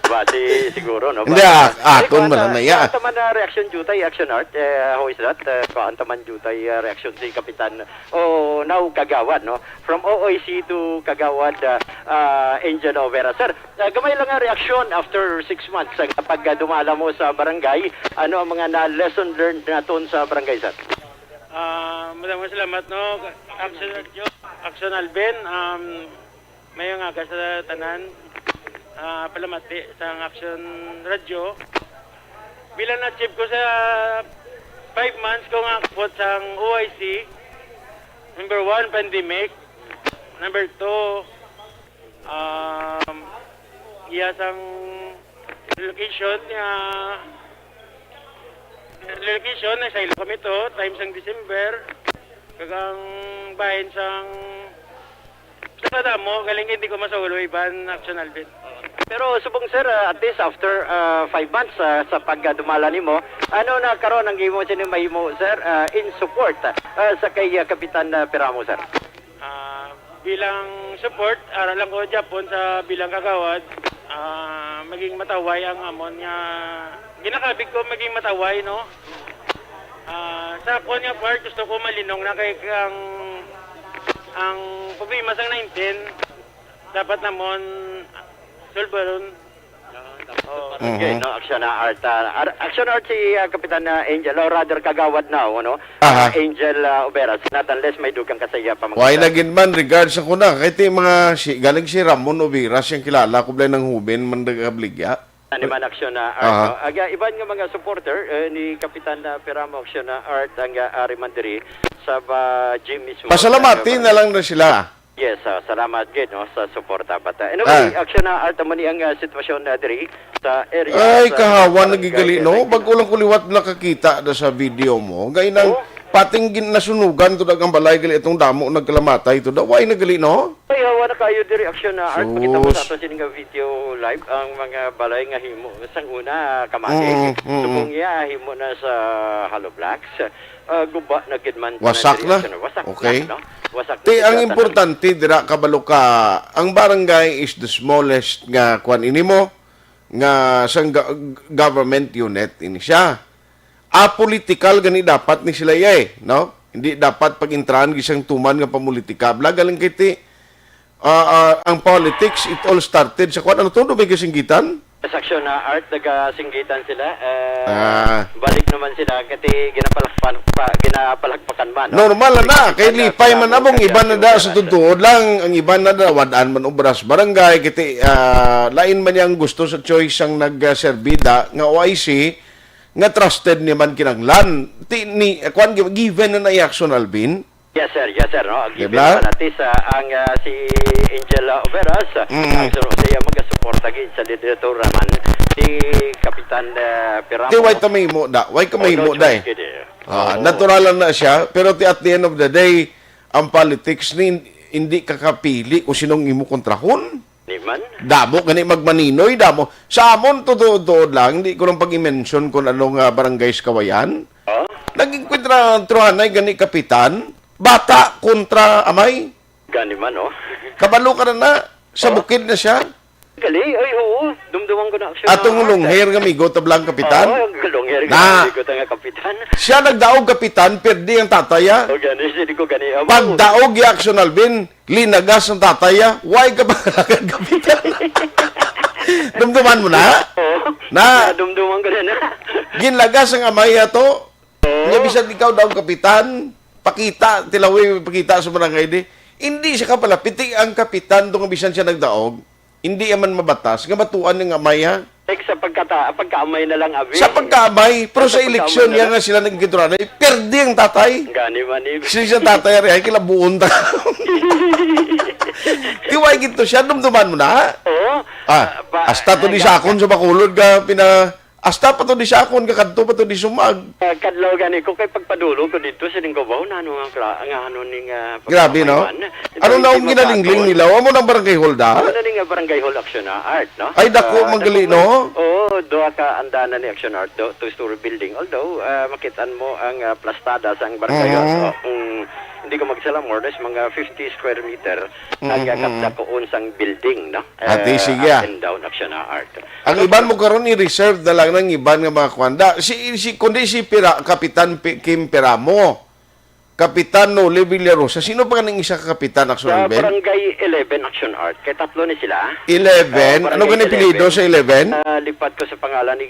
Basi, siguro, no? Hindi, ah, Basi, akon kuwan man ta-, na iya. Kuwan ta man na reaction, Jutay, action, Art. Eh, how is that? Eh, kuwan ta man, Jutay, ah, reaction si Kapitan, o now, Kagawad, no? From O I C to Kagawad, ah, ah, Angel Overa. Sir, ah, gamay lang nga reaksyon after six months sa pagdumala mo sa barangay. Ano ang mga na lesson learned naton sa barangay, sir? Ah, madamong salamat, no? Action Radio, Action Alvin, um, may nga aga sa tanan. Ah, palamati sa Action Radio. Bilang na-achieve ko sa five months ko nga abot sang O I C, number one, pandemic. Number two, um, iya sang relocation nga, relocation, nagsaylo kami to, time sang December. Kag ang bahin sang, sa kadamo, galing hindi ko masaulo, iban, Action Alvin. Pero subong, sir, ah, at least after, ah, five months, ah, sa pagdumala nimo, ano na karon ang imo sini mahimo, sir, ah, in support, ah, sa kay, ah, Kapitan, ah, Peramo, sir? Ah, bilang support, ara lang ko gyapon sa bilang kagawad, ah, maging mataway ang amon nga ginakabig ko, maging mataway, no? Ah, sa akon nga part, gusto ko malinong na kay ang, ang problema sang nineteen, dapat namon solbaron. Oo. Okay, Mhm. no, action na art, ah, ar-, action art si, ah, Kapitan, ah, Angel, or rather, Kagawad na, ano? Aha. Ah, Angel, ah, Obera, not unless may dugang ka sa iya pa, mga Why sir. na gid man, regards ako na. Kay ti mga, si, galing si Ramon Obera, siyang kilala ko, blay nang hubin, man nagkabligya. Ano man action na art, Aha. no? Aga, iban nga mga supporter, eh, ni Kapitan, ah, Peramo, action na art, ang, ah, ari man diri sa ba, gym mismo. Pasalamati Sa na lang na sila. Yes, ah, salamat gid, no, sa suporta. But, ah, anyway, Ah. action na art mo ni ang, ah, sitwasyon na diri sa area Ay, sa kahawa, barangay nagigali, no? Nagigali. Bago lang ko liwat nakakita da sa video mo. Gay nang Oh. pating gin-, nasunugan to dagang balay, gali itong damo nagkalamatay to da. Why nagali, no? Ay, hawa na kayo diri, action na art. Pakita mo sa Sus. ato sini nga video live ang mga balay nga himo. Sang una, kamati. Mm, mm, Subong mm. iya, himo na sa hollow blocks. Ah, guba na gid man Wasak na na. diri, sir. Wasak Okay. na, no? Wasak na Ti, gid ang na importante dira, kabalo ka, ang barangay is the smallest nga kwan ini mo, nga sang ga-, government unit ini siya. Apolitical gani dapat ni sila, eh, no? Hindi dapat pag-intrahan gisang tuman nga pamulitika. Bla, galing kay ti, ah, ah, ang politics, it all started sa kwan. Ano to? Ano may kasinggitan? Sa aksyon na art, nagasinggitan sila. Eh, Ah. balik naman sila, kati ginapalakpan-, pa-, ginapalakpakan man, no? Normal na na, kay Ginapalakpakan lipay man na, abong, kaya iban na da sa siguro na. tutuod lang, ang iban na da, wadaan man obras barangay, kiti, ah, lain man yang gusto sa choice ang nagserbida nga O I C, nga trusted ni man kinanglan. Ti, ni, kwan, gi-, given na na i-action, Alvin. Yes, sir. Yes, sir. No? Di Given ba? naman at least, ah, ang, ah, si Angel, ah, Overas, ah, Mm. ang sunu-, siya magasuporta gid sa lideratura man si Kapitan, ah, Piramo. Di, why ka mahimo da? Why ka Oh, mahimo no da choice eh? gid eh. Ah, Oo. natural lang na siya, pero ti, at the end of the day, ang politics ni, hindi ka kapili kung sinong imo kontrahon. Di man? Damo gani magmaninoy, damo. Sa amon, tuod-tuod lang, hindi ko lang pag-i-mention kung anong, ah, barangay sa Kawayan. Oh? Naging kwentruhanay gani kapitan, bata kontra amay. Gani man, oh. Kabalo ka na na, sa Oh? bukid na siya. Gali, ay, oo. Dumduman ko na, actually, Atong na, long hair nga migo, tablang kapitan. Oo, ang long hair Na. nga migo, ta nga kapitan. Siya nagdaog kapitan, perdi ang tatay, ah. O, gani, hindi ko gani, ah. Pagdaog, ya, Action Alvin, linagas ang tatay, ah. Why ka ba nagkapitan? Dumduman mo na? Oo. Na. Nadumduman ko na na. Ginlagas ang amay ato. Oo. Nya, bisan ikaw daw kapitan, pakita, tilawi, pakita sa barangay di. Hindi siya kapalapiti ang kapitan, tong bisan siya nagdaog. Hindi man mabatas nga batuan nga amay, ha? Like sa pagkata-, pagkaamay na lang, abi. Sa pagkaamay, pero Sa sa eleksyon pagkaamay na niya lang. nga sila nagkituranay, perdi ang tatay. Gani man, eh. Sila sa tatay, ari, ay, kilabuon ta. Tiway gito siya, dumduman mo na, ha? Oo. Ah, Ah, pa-, hasta to di ah, sa akon sa Bacolod ka, pina-, Hasta pa to di sa akon, kakadto pa to di sumag. Ah, kadlaw gani ko kay pagpadulong ko didto sa Linggawaw, nano nga kra-, nga ano ning, ah, Grabe, no? pagpapaywan. Ano na ang Hindi ginalingling mapatol. nila? Amo nang barangay hall da? Ano na ning, ah, barangay hall Action Art, no? Ay, dako, Ah, magali, dako man. no? Oo, duha ka andanan ni Action Art, do, two-story building. Although, ah, makitaan mo ang, ah, plastada sang barangay hall. Mhm. So, kung hindi ko magsala, more or less, mga fifty square meter ang, Mhm, ah, mhm. kapdakuon sang building, no? Ah, di, Eh, sige, ah. up and down Action Art. Ang So, iban mo karon i-reserve na lang ng iban nga mga kwanda. Si, si, kundi si Pira-, Kapitan Pi-, Kim Piramo, Kapitan Noli Villarosa. Sino pa kaning isa ka kapitan, Action Sa Art, Ben? Barangay eleven Action Art. Kay tatlo ni sila. Eleven? Oh, Ano Barangay gani apelyido eleven. sa eleven? Ah, lipat ko sa pangalan ni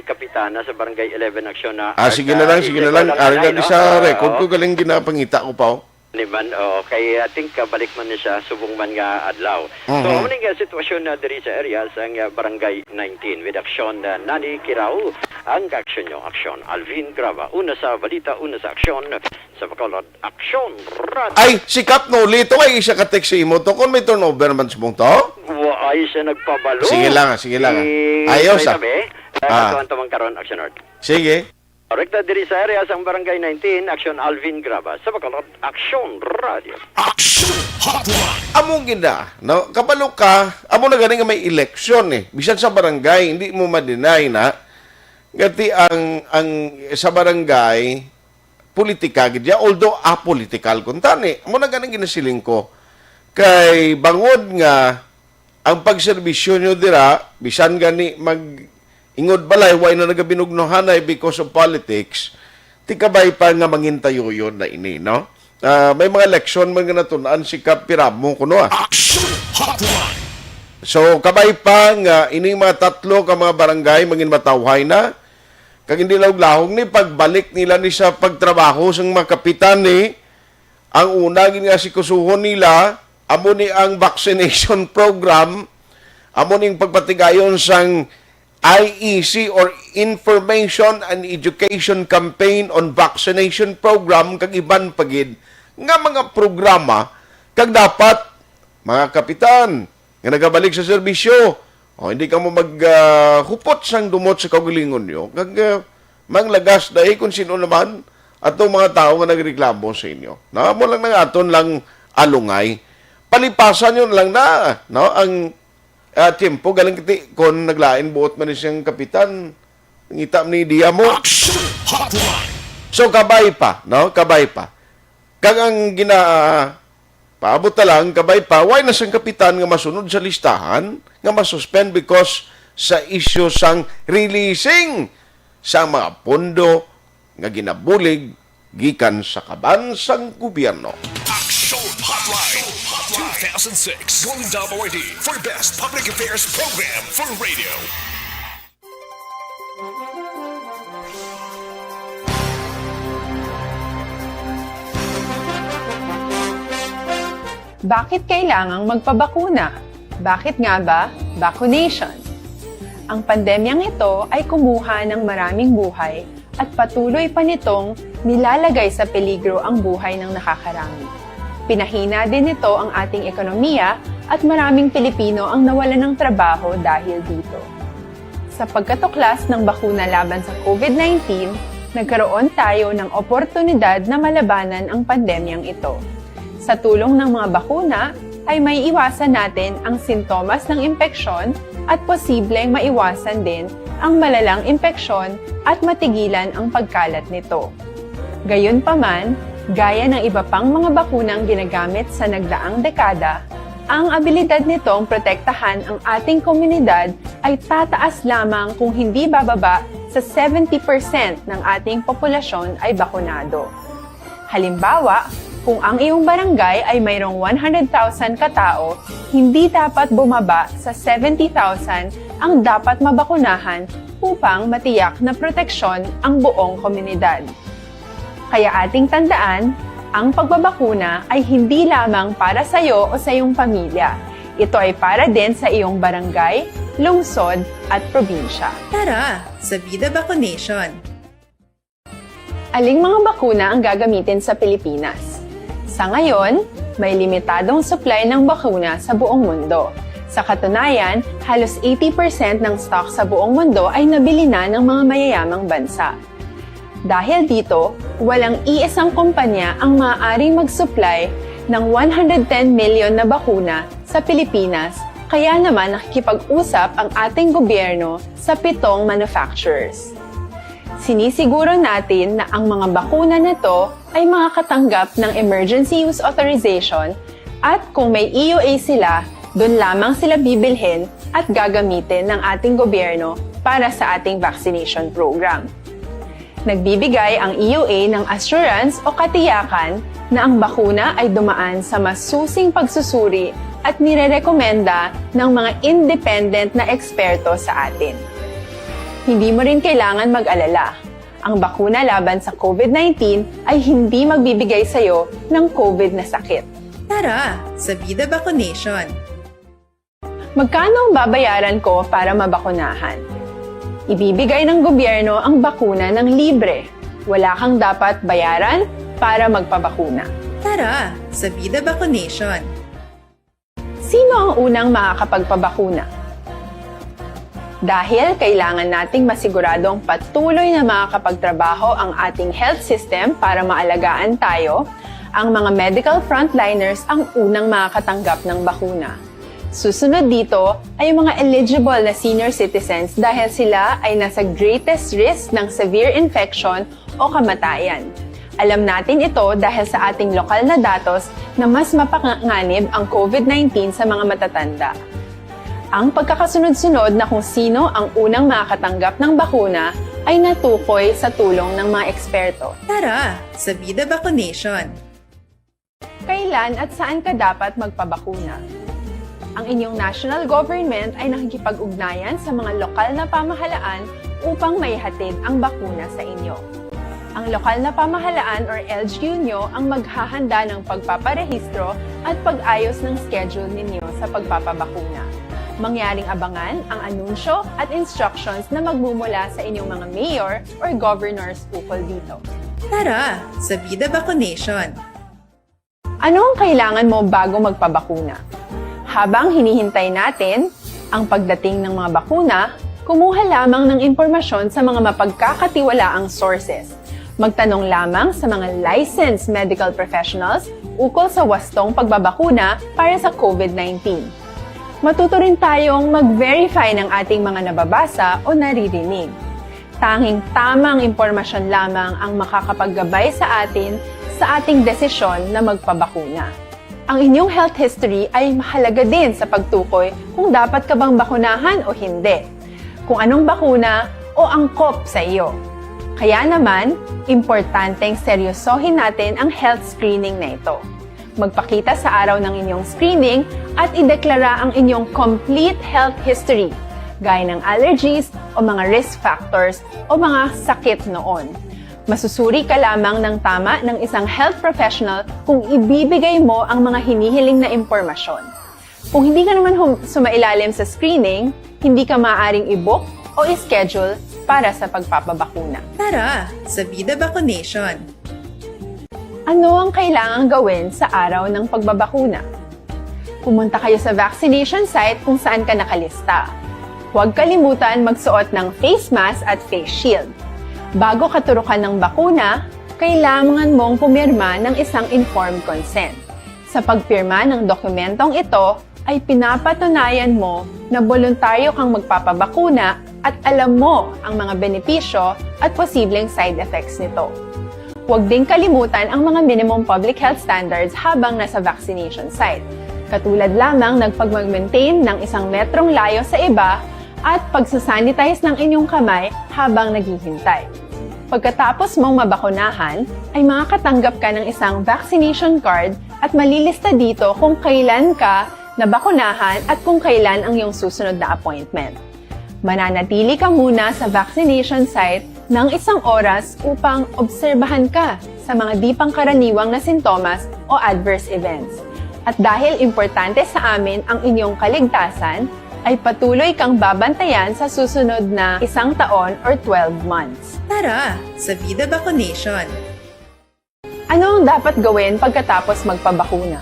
Kapitana sa Barangay eleven Action na Ah, Art, sige na ah, lang, sige na Isabel lang. ang Ari nanay, na no? sa Ah, record oo. ko, galing ginapangita ko pa, oh. Ni man, oo, kay, I think, ah, balik man ni siya, subong man nga adlaw. So, Mhm. amo ning, ah, sitwasyon na diri sa area sang, ah, Barangay nineteen with Action, ah, Nani Kirao. Ang aksyon nyo, aksyon. Alvin Graba, una sa balita, una sa aksyon. Sa Bacolod, Aksyon Radio. Ay, si Kap Noli, ito ay isa ka text sa imo to. Kung may turnover man subong to? Wa ay siya nagpabalo. Sige lang, sige lang. Si Ayos, Fred ah. Abe, ah, Ah. katuan to man karon, Aksyon Art. Sige. Direkta diri sa area sang Barangay nineteen, Aksyon Alvin Graba. Sa Bacolod, Aksyon Radio. Action Hotline. Amo gid na, no? Kabalo ka, amo na gani nga may eleksyon eh. Bisan sa barangay, hindi mo ma-deny na. Gati ang, ang sa barangay, politika gid ya, although apolitical kun tani. Amo na gani ginasiling ko. Kay bangod nga ang pagserbisyo nyo dira, bisan gani mag-ingod balay, way na nagabinugnohanay because of politics, ti kabay pa nga mangintayoyon na ini, no? Ah, may mga eleksyon man nga natun-an si Kap Piramo kuno, ah. Action Hotline. So, kabay pa nga ining mga tatlo ka mga barangay mangin matawhay na, kag hindi lahog-lahog ni pagbalik nila ni sa pagtrabaho sang mga kapitan ni, ang una gid nga sikusuhon nila, amo ni ang vaccination program, amo ning pagpatigayon sang I E C or Information and Education Campaign on Vaccination Program, kag iban pa gid nga mga programa, kag dapat, mga kapitan, nga nagabalik sa serbisyo, o hindi kamo mag, ah, hupot sang dumot sa kaugalingon nyo, kag, ah, manglagas dai kung sino naman atong mga tawo nga nagreklamo sa inyo. Na mo lang nang aton lang alungay. Palipasan nyo lang na, no, ang, ah, tiyempo. Galing kiti, kung naglain buot man ni siyang kapitan, ngita ni diya mo. Action Hotline. So, kabay pa, no? Kabay pa. Kag ang gina-, paabot na lang, kabay pa, way na sang kapitan nga masunod sa listahan nga masuspend because sa isyu sang releasing sa mga pondo nga ginabulig gikan sa kaban sang gobyerno. Action Hotline two thousand six, Golden Dove Awardee for Best Public Affairs Program for Radio. Bakit kailangang magpabakuna? Bakit nga ba vaccination? Ang pandemyang ito ay kumuha ng maraming buhay at patuloy pa nitong nilalagay sa peligro ang buhay ng nakakarami. Pinahina din nito ang ating ekonomiya at maraming Pilipino ang nawalan ng trabaho dahil dito. Sa pagkatuklas ng bakuna laban sa COVID nineteen, nagkaroon tayo ng oportunidad na malabanan ang pandemyang ito. Sa tulong ng mga bakuna, ay maiiwasan natin ang sintomas ng impeksyon at posibleng maiwasan din ang malalang impeksyon at matigilan ang pagkalat nito. Gayunpaman, gaya ng iba pang mga bakunang ginagamit sa nagdaang dekada, ang abilidad nitong protektahan ang ating komunidad ay tataas lamang kung hindi bababa sa seventy percent ng ating populasyon ay bakunado. Halimbawa, kung ang iyong barangay ay mayroong one hundred thousand katao, hindi dapat bumaba sa seventy thousand ang dapat mabakunahan upang matiyak na proteksyon ang buong komunidad. Kaya ating tandaan, ang pagbabakuna ay hindi lamang para sa iyo o sa iyong pamilya. Ito ay para din sa iyong barangay, lungsod, at probinsya. Tara, sa Vida Vaccination! Aling mga bakuna ang gagamitin sa Pilipinas? Sa ngayon, may limitadong supply ng bakuna sa buong mundo. Sa katunayan, halos eighty percent ng stock sa buong mundo ay nabili na ng mga mayayamang bansa. Dahil dito, walang iisang kumpanya ang maaaring mag-supply ng one hundred ten million na bakuna sa Pilipinas, kaya naman nakikipag-usap ang ating gobyerno sa pitong manufacturers. Sinisiguro natin na ang mga bakuna na to ay makakatanggap ng emergency use authorization at kung may E U A sila, doon lamang sila bibilhin at gagamitin ng ating gobyerno para sa ating vaccination program. Nagbibigay ang E U A ng assurance o katiyakan na ang bakuna ay dumaan sa masusing pagsusuri at nirerekomenda ng mga independent na eksperto sa atin. Hindi mo rin kailangan mag-alala. Ang bakuna laban sa COVID nineteen ay hindi magbibigay sa iyo ng COVID na sakit. Tara sa Bida Vaccination! Magkano ang babayaran ko para mabakunahan? Ibibigay ng gobyerno ang bakuna ng libre. Wala kang dapat bayaran para magpabakuna. Tara sa Bida Vaccination! Sino ang unang makakapagpabakuna? Dahil kailangan nating masiguradong patuloy na makakapagtrabaho ang ating health system para maalagaan tayo, ang mga medical frontliners ang unang makakatanggap ng bakuna. Susunod dito ay ang mga eligible na senior citizens dahil sila ay nasa greatest risk ng severe infection o kamatayan. Alam natin ito dahil sa ating lokal na datos na mas mapanganib ang COVID nineteen sa mga matatanda. Ang pagkakasunod-sunod na kung sino ang unang makakatanggap ng bakuna ay natukoy sa tulong ng mga eksperto. Tara sa Bida Vaccination! Kailan at saan ka dapat magpabakuna? Ang inyong national government ay nakikipag-ugnayan sa mga lokal na pamahalaan upang maihatid ang bakuna sa inyo. Ang lokal na pamahalaan or L G U nyo ang maghahanda ng pagpaparehistro at pag-ayos ng schedule ninyo sa pagpapabakuna. Mangyaring abangan ang anunsyo at instructions na magmumula sa inyong mga mayor or governors ukol dito. Tara sa Bida Vaccination! Ano ang kailangan mo bago magpabakuna? Habang hinihintay natin ang pagdating ng mga bakuna, kumuha lamang ng impormasyon sa mga mapagkakatiwalaang sources. Magtanong lamang sa mga licensed medical professionals ukol sa wastong pagbabakuna para sa COVID nineteen. Matuto rin tayong mag-verify ng ating mga nababasa o naririnig. Tanging tamang impormasyon lamang ang makakapaggabay sa atin sa ating desisyon na magpabakuna. Ang inyong health history ay mahalaga din sa pagtukoy kung dapat ka bang bakunahan o hindi, kung anong bakuna o angkop sa iyo. Kaya naman, importanteng seryosohin natin ang health screening na ito. Magpakita sa araw ng inyong screening at ideklara ang inyong complete health history, gaya ng allergies o mga risk factors o mga sakit noon. Masusuri ka lamang ng tama ng isang health professional kung ibibigay mo ang mga hinihiling na impormasyon. Kung hindi ka naman hum- sumailalim sa screening, hindi ka maaaring i-book o i-schedule para sa pagpapabakuna. Tara sa Bida Vaccination! Ano ang kailangang gawin sa araw ng pagbabakuna? Pumunta kayo sa vaccination site kung saan ka nakalista. Huwag kalimutan magsuot ng face mask at face shield. Bago katurukan ng bakuna, kailangan mong pumirma ng isang informed consent. Sa pagpirma ng dokumentong ito, ay pinapatunayan mo na boluntaryo kang magpapabakuna at alam mo ang mga benepisyo at posibleng side effects nito. Huwag ding kalimutan ang mga minimum public health standards habang nasa vaccination site, katulad lamang ng pagmag-maintain ng isang metrong layo sa iba at pagsasanitize ng inyong kamay habang naghihintay. Pagkatapos mong mabakunahan, ay makakatanggap ka ng isang vaccination card at malilista dito kung kailan ka nabakunahan at kung kailan ang iyong susunod na appointment. Mananatili ka muna sa vaccination site ng isang oras upang obserbahan ka sa mga di pangkaraniwang na sintomas o adverse events. At dahil importante sa amin ang inyong kaligtasan, ay patuloy kang babantayan sa susunod na isang taon or twelve months. Tara sa Bida Vaccination! Ano ang dapat gawin pagkatapos magpabakuna?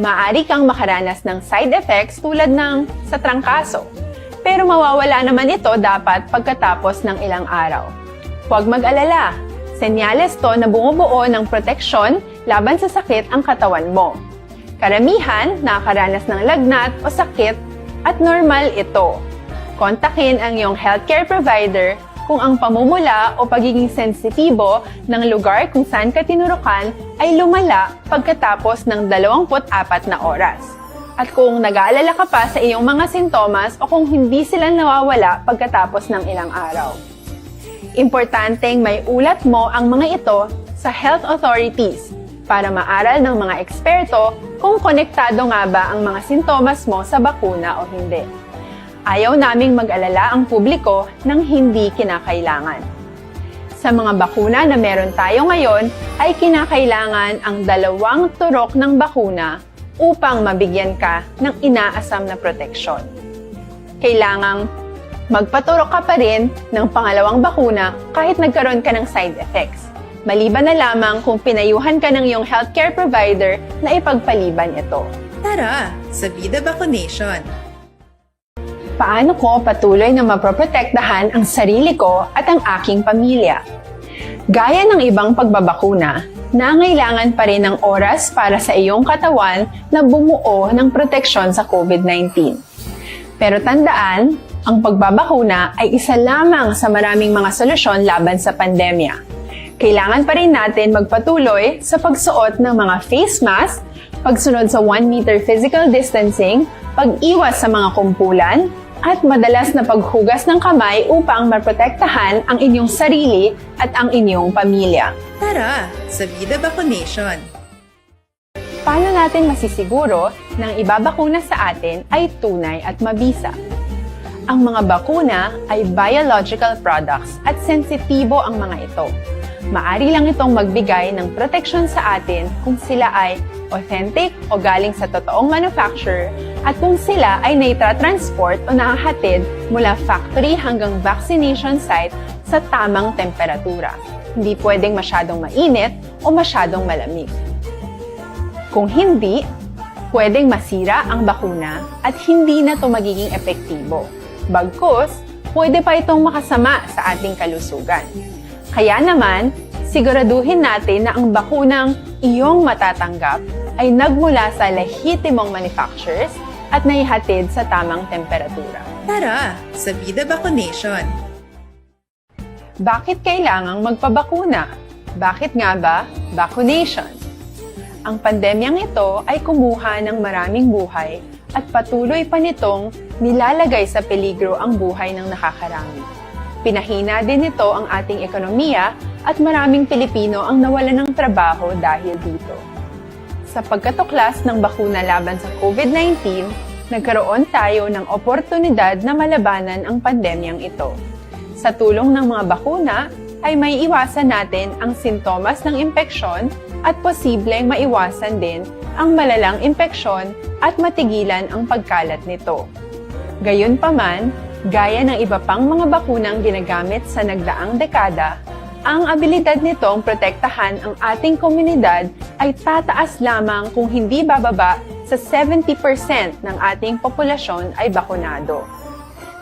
Maaari kang makaranas ng side effects tulad ng sa trangkaso, pero mawawala naman ito dapat pagkatapos ng ilang araw. Huwag mag-alala, senyales to na bumubuo ng proteksyon laban sa sakit ang katawan mo. Karamihan nakakaranas ng lagnat o sakit at normal ito. Kontakin ang iyong healthcare provider kung ang pamumula o pagiging sensitibo ng lugar kung saan ka tinurukan ay lumala pagkatapos ng dalawampu't apat na oras. At kung nag-aalala ka pa sa iyong mga sintomas o kung hindi sila nawawala pagkatapos ng ilang araw. Importanteng may ulat mo ang mga ito sa health authorities para maaral ng mga eksperto kung konektado nga ba ang mga sintomas mo sa bakuna o hindi. Ayaw naming mag-alala ang publiko ng hindi kinakailangan. Sa mga bakuna na meron tayo ngayon, ay kinakailangan ang dalawang turok ng bakuna upang mabigyan ka ng inaasam na proteksyon. Kailangang magpaturok ka pa rin ng pangalawang bakuna kahit nagkaroon ka ng side effects, maliban na lamang kung pinayuhan ka ng iyong healthcare provider na ipagpaliban ito. Tara, sa Vida Vaccination! Paano ko patuloy na mapoprotektahan ang sarili ko at ang aking pamilya? Gaya ng ibang pagbabakuna, nangailangan pa rin ng oras para sa iyong katawan na bumuo ng proteksyon sa COVID nineteen. Pero tandaan, ang pagbabakuna ay isa lamang sa maraming mga solusyon laban sa pandemya. Kailangan pa rin natin magpatuloy sa pagsuot ng mga face mask, pagsunod sa one meter physical distancing, pag-iwas sa mga kumpulan, at madalas na paghugas ng kamay upang maprotektahan ang inyong sarili at ang inyong pamilya. Tara, sa Vida Vaccination! Paano natin masisiguro na ang ibabakuna sa atin ay tunay at mabisa? Ang mga bakuna ay biological products at sensitibo ang mga ito. Maari lang itong magbigay ng proteksyon sa atin kung sila ay authentic o galing sa totoong manufacturer at kung sila ay naitra-transport o nahahatid mula factory hanggang vaccination site sa tamang temperatura. Hindi pwedeng masyadong mainit o masyadong malamig. Kung hindi, pwedeng masira ang bakuna at hindi na ito magiging epektibo. Bagkus, pwede pa itong makasama sa ating kalusugan. Kaya naman, siguraduhin natin na ang bakunang iyong matatanggap ay nagmula sa lehitimong manufacturers at naihatid sa tamang temperatura. Tara, sa Vida Vaccination! Bakit kailangang magpabakuna? Bakit nga ba vaccination? Ang pandemyang ito ay kumuha ng maraming buhay at patuloy pa nitong nilalagay sa peligro ang buhay ng nakakarami. Pinahina din nito ang ating ekonomiya at maraming Pilipino ang nawalan ng trabaho dahil dito. Sa pagkatuklas ng bakuna laban sa COVID nineteen, nagkaroon tayo ng oportunidad na malabanan ang pandemyang ito. Sa tulong ng mga bakuna, ay maiiwasan natin ang sintomas ng impeksyon at posibleng maiwasan din ang malalang impeksyon at matigilan ang pagkalat nito. Gayunpaman, gaya ng iba pang mga bakunang ginagamit sa nagdaang dekada, ang abilidad nitong protektahan ang ating komunidad ay tataas lamang kung hindi bababa sa seventy percent ng ating populasyon ay bakunado.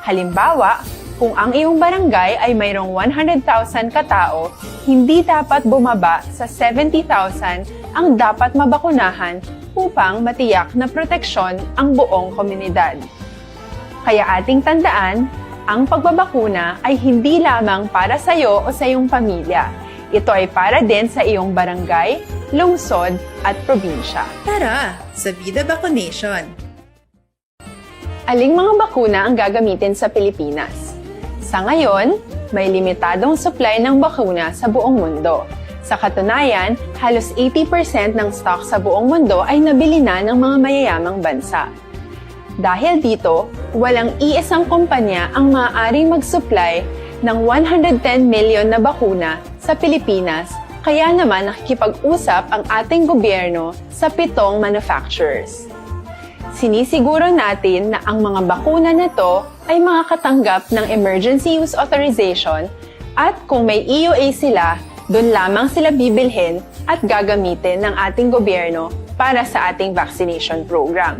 Halimbawa, kung ang iyong barangay ay mayroong one hundred thousand katao, hindi dapat bumaba sa seventy thousand ang dapat mabakunahan upang matiyak na proteksyon ang buong komunidad. Kaya ating tandaan, ang pagbabakuna ay hindi lamang para sa iyo o sa iyong pamilya. Ito ay para din sa iyong barangay, lungsod, at probinsya. Tara, sa Vida Vaccination! Aling mga bakuna ang gagamitin sa Pilipinas? Sa ngayon, may limitadong supply ng bakuna sa buong mundo. Sa katunayan, halos eighty percent ng stock sa buong mundo ay nabili na ng mga mayayamang bansa. Dahil dito, walang iisang kumpanya ang maaaring mag-supply ng one hundred ten million na bakuna sa Pilipinas, kaya naman nakikipag-usap ang ating gobyerno sa pitong manufacturers. Sinisiguro natin na ang mga bakuna na to ay makakatanggap ng Emergency Use Authorization at kung may E U A sila, doon lamang sila bibilhin at gagamitin ng ating gobyerno para sa ating vaccination program.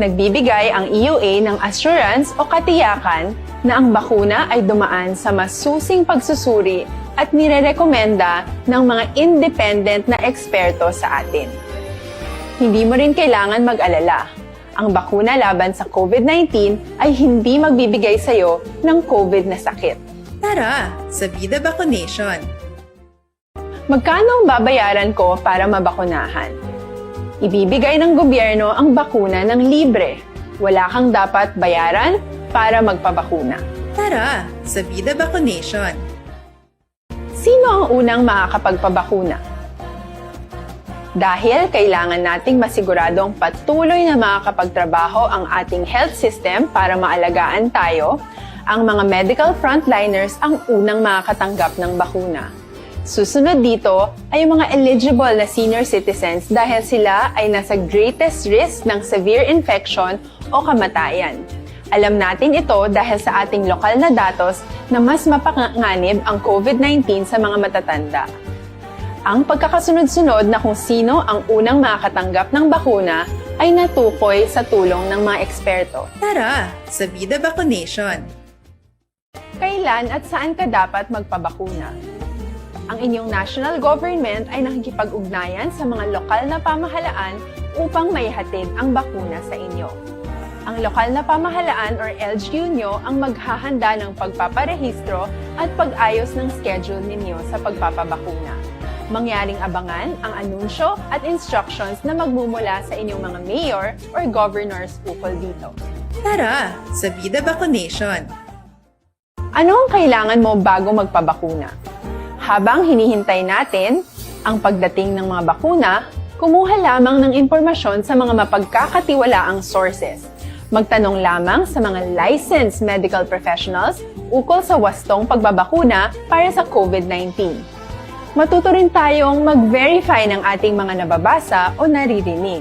Nagbibigay ang E U A ng assurance o katiyakan na ang bakuna ay dumaan sa masusing pagsusuri at nirerekomenda ng mga independent na eksperto sa atin. Hindi mo rin kailangan mag-alala. Ang bakuna laban sa COVID nineteen ay hindi magbibigay sa iyo ng COVID na sakit. Tara sa Vida Vaccination! Magkano ang babayaran ko para mabakunahan? Ibibigay ng gobyerno ang bakuna ng libre. Wala kang dapat bayaran para magpabakuna. Tara sa Vida Vaccination! Sino ang unang makakapagpabakuna? Dahil kailangan nating masiguradong patuloy na makakapagtrabaho ang ating health system para maalagaan tayo, ang mga medical frontliners ang unang makakatanggap ng bakuna. Susunod dito ay ang mga eligible na senior citizens dahil sila ay nasa greatest risk ng severe infection o kamatayan. Alam natin ito dahil sa ating lokal na datos na mas mapanganib ang COVID nineteen sa mga matatanda. Ang pagkakasunod-sunod na kung sino ang unang makakatanggap ng bakuna ay natukoy sa tulong ng mga eksperto. Tara sa Vida Vaccination! Kailan at saan ka dapat magpabakuna? Ang inyong national government ay nakikipag-ugnayan sa mga lokal na pamahalaan upang maihatid ang bakuna sa inyo. Ang lokal na pamahalaan or L G U nyo ang maghahanda ng pagpaparehistro at pag-ayos ng schedule ninyo sa pagpapabakuna. Mangyaring abangan ang anunsyo at instructions na magmumula sa inyong mga mayor or governors ukol dito. Tara sa Vida Vaccination! Ano ang kailangan mo bago magpabakuna? Habang hinihintay natin ang pagdating ng mga bakuna, kumuha lamang ng impormasyon sa mga mapagkakatiwalaang sources. Magtanong lamang sa mga licensed medical professionals ukol sa wastong pagbabakuna para sa COVID nineteen. Matuto rin tayong mag-verify ng ating mga nababasa o naririnig.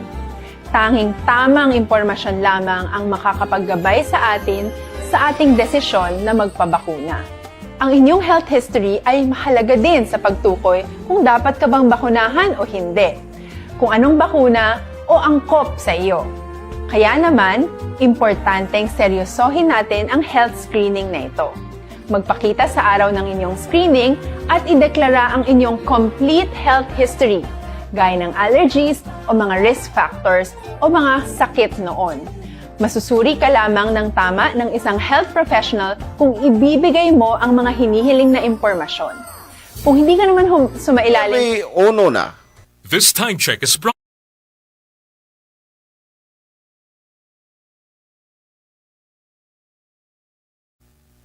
Tanging tamang impormasyon lamang ang makakapaggabay sa atin sa ating desisyon na magpabakuna. Ang inyong health history ay mahalaga din sa pagtukoy kung dapat ka bang bakunahan o hindi, kung anong bakuna o angkop sa iyo. Kaya naman, importanteng seryosohin natin ang health screening na ito. Magpakita sa araw ng inyong screening at ideklara ang inyong complete health history, gaya ng allergies o mga risk factors o mga sakit noon. Masusuri ka lamang ng tama ng isang health professional kung ibibigay mo ang mga hinihiling na impormasyon. Kung hindi ka naman hum- sumailalim Sabi, uno na. This time check is brought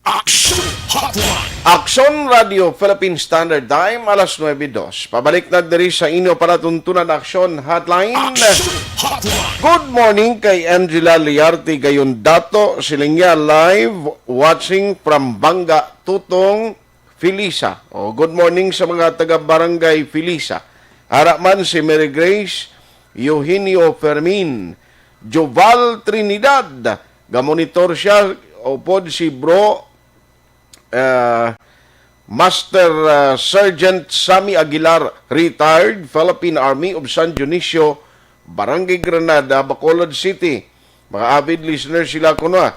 Action Hotline. Action Radio Philippine Standard Time, alas nuebe dos. Pabalik na diri sa inyo palatuntunan, Action Hotline. Action Hotline. Good morning kay Angela Liarte Gayondato. Siling niya, "Live watching from Banga, Tutong Felisa." Oh, good morning sa mga taga Barangay Felisa. Ara man si Mary Grace Eugenio Fermin, Joval Trinidad, gamonitor siya, upod si Bro, ah, Master, ah, Sergeant Sammy Aguilar, retired, Philippine Army of San Dionisio, Barangay Granada, Bacolod City. Mga avid listeners sila kuno, ah.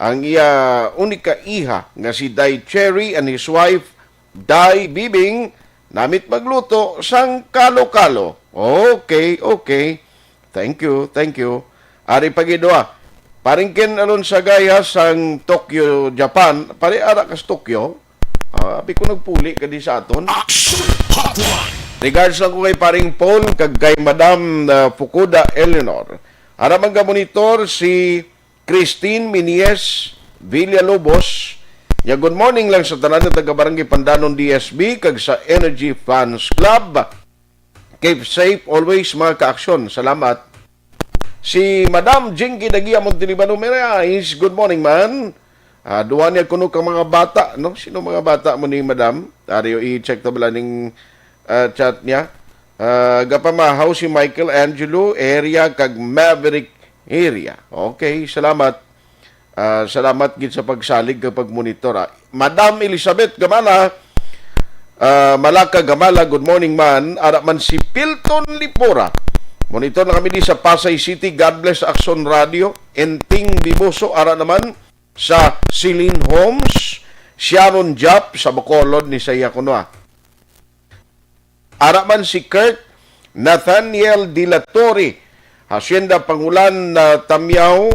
Ang iya unika iha nga si Day Cherry and his wife, Day Bibing, namit magluto sang kalo-kalo. Okay, okay. Thank you, thank you. Ari pa gid, ah. Paring Ken Alonsagay, ha, sang Tokyo, Japan. Pare, ara ka sa Tokyo? Ah, abi ko nagpuli ka di sa aton. Action Hotline. Regards lang ko kay Paring Paul kag kay Madam, ah, Fukuda Eleanor. Ara man gamonitor si Christine Minies Villalobos. Ya, good morning lang sa tanan nga taga Barangay Pandanon D S B kag sa Energy Fans Club. Keep safe always, mga kaaksyon. Salamat. Si Madam Jinky Dagia Montelibano Merais, good morning, man. Ah, duwa niya kuno ka mga bata, no? Sino mga bata mo ni Madam? Ari, i-check ta bala ning, ah, chat niya. Ah, gapamahaw si Michael Angelo Heria kag Maverick Heria. Okay, salamat. Ah, salamat gid sa pagsalig kag pagmonitor, ah. Madam Elizabeth Gamala, ah, Malaka Gamala, good morning, man. Ara man si Pilton Lipora. Monitor na kami di sa Pasay City. God bless Action Radio. Enting Biboso, ara naman sa Celine Homes, Sharon Jap sa Bacolod ni Saya kuno, ah. Ara man si Kurt Nathaniel de la Torre, Hacienda Pangulan, na Tamyaw,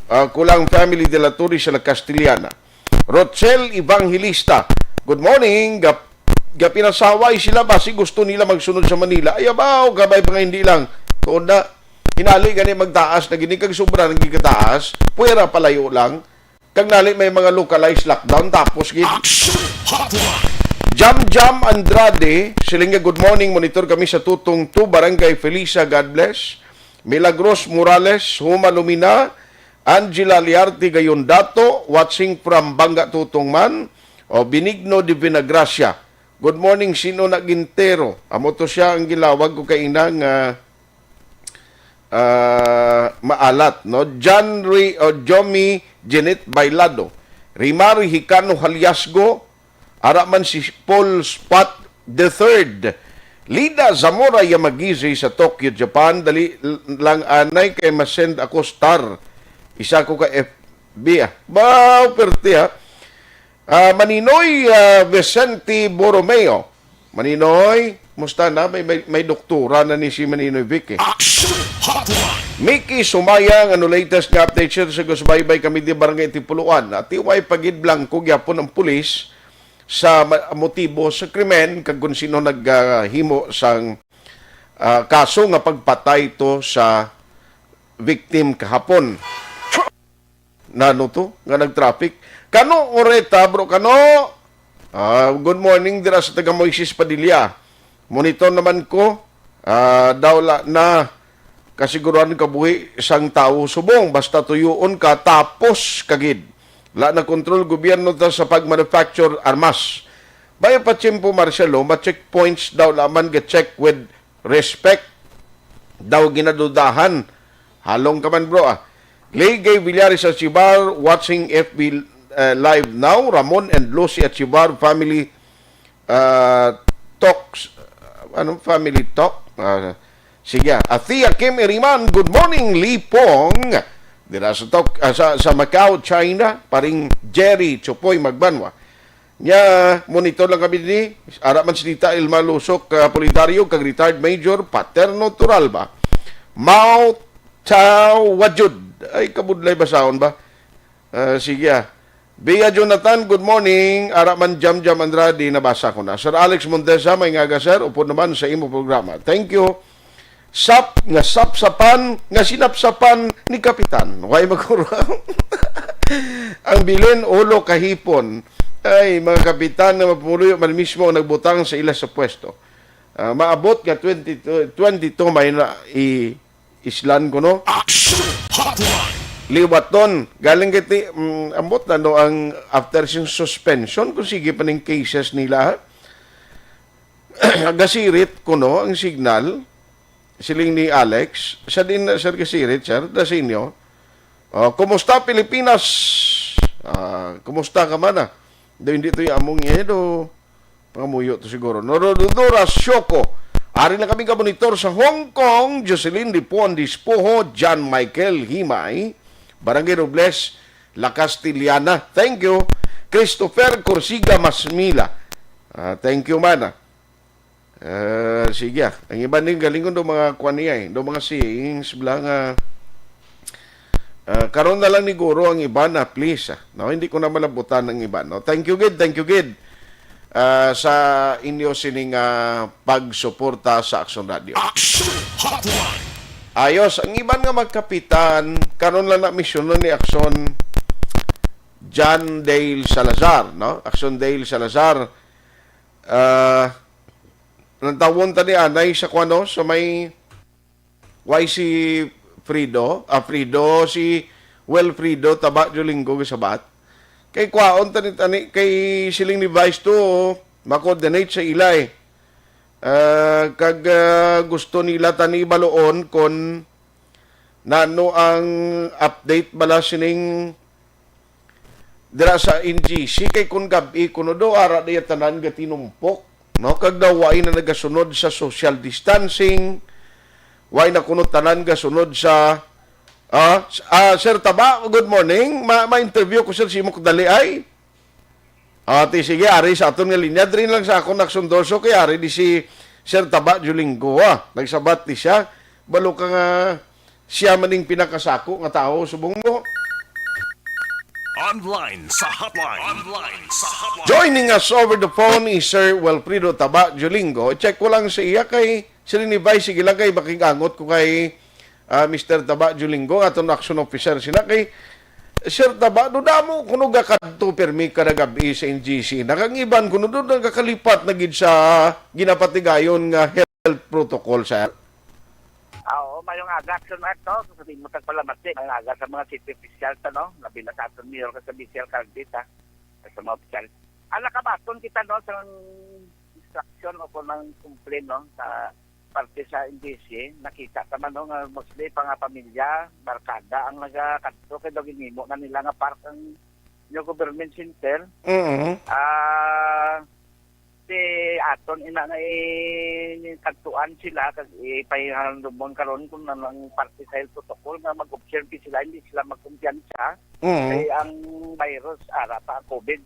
ah, kulang family de la Torre sa La Castellana. Rochelle Evangelista, good morning. Gap-, gapinasaway sila basi gusto nila magsunod sa Manila. Ay, abaw, kabay pa nga hindi lang. Tuod na, hinali gani magtaas na gini kag sobra nang gigataas. Puwera palayo lang. Kag nali may mga localized lockdown, tapos gid. Action Hotline. Jam Jam Andrade, siling nga, "Good morning, monitor kami sa Tutong two, Barangay Felisa, God bless." Milagros Morales, Huma Lumina, Angela Liarte Gayondato, watching from Banga Tutong man, o Benigno de Vinagracia. "Good morning, sino na Gintero?" Amo to siya ang gilawag ko kay ina nga ah, maalat, no? John Ray, o Jomi Jeanette Bailado, Rimar Hicano Haliasgo, ara man si Paul Spot the third. Lida Zamora Yamagishi sa Tokyo, Japan, dali l-, lang anay kay masend ako star. Isa ko ka F B, ah. Baw, perte, ha? Ah, Maninoy, ah, Vicente Borromeo. Maninoy, musta na? May, may, may doktora na ni si Maninoy Vic, eh. Action Hotline. Mickey Sumayang, ano latest nga update, sir? Sa Gusbaybay kami di Barangay Tipuluan. At tiway pagid blanco gyapon ang pulis sa ma-, motibo sa krimen kag kung sino naghimo sang, ah, kaso nga pagpatay to sa victim kahapon. Nano to nga nag-traffic? Kano, Oreta, bro, Kano? Ah, good morning dira sa taga Moises Padilla. Monitor naman ko, ah, daw la na kasiguruhan kabuhi sang tawo subong, basta tuyoon ka, tapos kagid. La na kontrol gobyerno ta sa pag-manufacture armas. Bayo pa tiyempo martial law, ma-checkpoints daw la man ga-check with respect daw ginadudahan. Halong ka man, bro, ah. Lay Gay Villares Achibar, watching F B, uh, live now. Ramon and Lucy Achibar family, uh, talks. Ano? Family talk? Ah, sige. Athea Kim Iriman, good morning, Lipong. Dira sa, Tok-, ah, sa, sa Macau, China, paring Jerry Chupoy Magbanwa. Nya, monitor lang kami ni, ara man si Tita Ilma Lusok, ah, Polidario, kag retired Major Paterno Turalba. Mao Tao Wajud. Ay, kabudlay basahon ba? Ah, sige, ah. Bea Jonathan, good morning. Ara man Jam Jam Andrade, nabasa ko na. Sir Alex Montesa, may ngaga, sir. Upod naman sa imo programa. Thank you. Sap nga sapsapan, nga sinapsapan ni Kapitan. Way magkuro. Ang bilin, ulo kahipon. Ay, mga kapitan nga mapumuloy man mismo ang nagbutang sa ila sa pwesto. Ah, maabot nga twenty-two, twenty-two may na i-, islan ko, no? Action Hotline. Liwaton. Galing kay ti-, mm, ambot na, no, ang after sing suspension, kung sige pa ning cases nila, ha? Gasirit ko, no, ang signal. Siling ni Alex, sa din, sir, kasi Richard, da sa inyo. Oh, kumusta, Pilipinas? Ah, kumusta ka man, ah? Do, hindi to yung among, eh, do, pangamuyo to siguro. Norodora Shoko, ari na kami ka monitor sa Hong Kong. Jocelyn Lipon Dispoho, John Michael Himay, Barangay Robles, La Castellana. Thank you. Christopher Corsiga Masmila. Ah, thank you, man, ah. Ah, sige, ah. Ang iban din galingon do mga kuan niya, eh. Do mga sayings, bla nga, ah, karon na lang ni Guro ang iban, ah, please, ah. No, hindi ko na malabutan ang iban, no? Thank you, gid. Thank you, gid. Ah, sa inyo sining, ah, pagsuporta sa Action Radio. Action Hotline. Ayos, ang iban nga magkapitan, karon lang na misyonon ni Action, John Dale Salazar, no? Action Dale Salazar, ah, nagtawon ta ni anay sa kuano, sa may, why si Frido? Ah, Frido, si Wilfrido, Taba, Jolingo, Sabat. Kay kwaon tani, tani, kay siling ni Vice to, ma-coordinate sa ilay. Ah, kag, ah, gusto nila tani baluon kon nano ang update bala sining dira sa N G C, kay kun gab-i kuno do, ara diya tanan gatinumpok, no? Kag daw wa na nagasunod sa social distancing, Why na kuno tanan gasunod sa, ah, s-, ah, Sir Taba, good morning. Ma-, ma-interview ko, sir, si Mok Dali ay. Ah, ti, sige, ari sa aton nga linya. Diri lang sa akon, Aksyon Dorso, kay ari di si Sir Taba Julingo, ah. Nagsabat di siya. Balo ka nga siya man ning pinakasako nga tawo, subong mo. Online sa hotline. Online sa hotline. Joining us over the phone is Sir Wilfredo Taba Julingo. Check ko lang sa iya kay Sir Nivay, sige lang kay makigangot ko kay, ah, Mister Taba Julingo, aton action officer sila kay Sir Taba, do damo kuno gakadto permi kada gabi sa N G C. Nakang iban kuno do nagakalipat na gid sa ginapatigayon nga health protocol, sir. Ah, oo, mayong aga, Action Art, no? Sa tingin mo tagpalamati, mayong aga sa mga city officials, ano? Labi na sa aton mayor kag sa vice alcalde, ha? At sa mga opisyal. Ang nakabaton kita, no, sa instruction o kung nang complaint, no, sa parte sa N G C, nakita ta man, no, nga mostly pa nga pamilya, barkada ang nagakadto kay daw ginhimo na nila nga park ang new government center. Mm-hmm. Ah, si aton ina nga i-, kadtuan sila kag ipahihandumon karon kung ano ang parte sa health protocol nga mag-observe sila, hindi sila magkumpiyansa Mm. kay ang virus ara pa ang COVID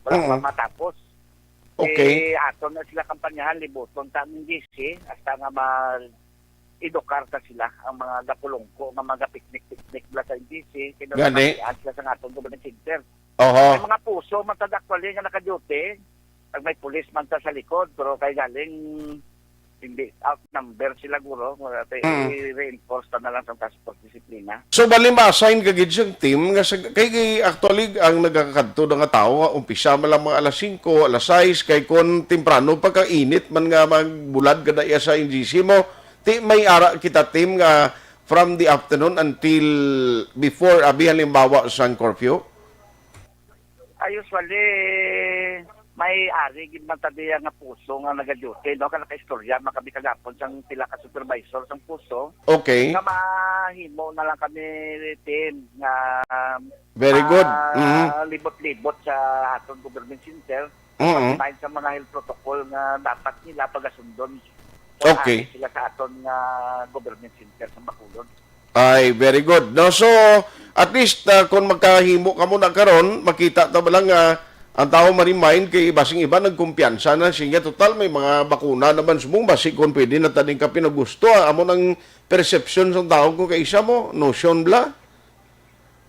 wala Mm. pa matapos. Okay. Eh, aton na sila kampanyahan, libuton ta ang N G C hasta nga ma edukar ta sila ang mga gapulungko nga mga picnic-picnic bala sa N G C, kay Gani. Nagpatian sila sa aton government center. Oho. May mga puso man sad actually nga naka-duty. Pag may pulis man sa, sa likod, pero kay galing hindi outnumber sila, guro. Wala, Mm. i-reinforce ta na lang sa task force disiplina. So, bali, ma-assign ka gid siyang team nga sa, kay, kay actually, ang nagakadto na nga tawo nga umpisa man lang mga alas singko, alas sais, kay kon temprano pa ka init man nga magbulad ka na iya sa N G C mo, ti may ara kita team nga from the afternoon until before, abi, halimbawa, sang curfew? Ah, usually, may ari gid man ta diya nga puso nga nagaduty, no? Kaya nakaistorya man kami kagapon sang pila ka supervisor sang puso. Okay. Nga mahimo na lang kami team nga, Very good. ah, Mhm. libot-libot sa aton government center. Mm-mm. Pag-remind sa mga health protocol nga dapat nila pagasundon. Okay. Ari sila sa aton nga government center sa Bacolod. Ay, very good. No, so, at least, ah, kung magkahimo ka muna karon, makita ta ba lang nga ang tao ma-remind kay basing iba nagkumpiyansa na siya. Total, may mga bakuna naman subong, basi kung pwede na taning ka pinagusto. Ah, amo nang perception sa tao ko kay isa mo, notion bla?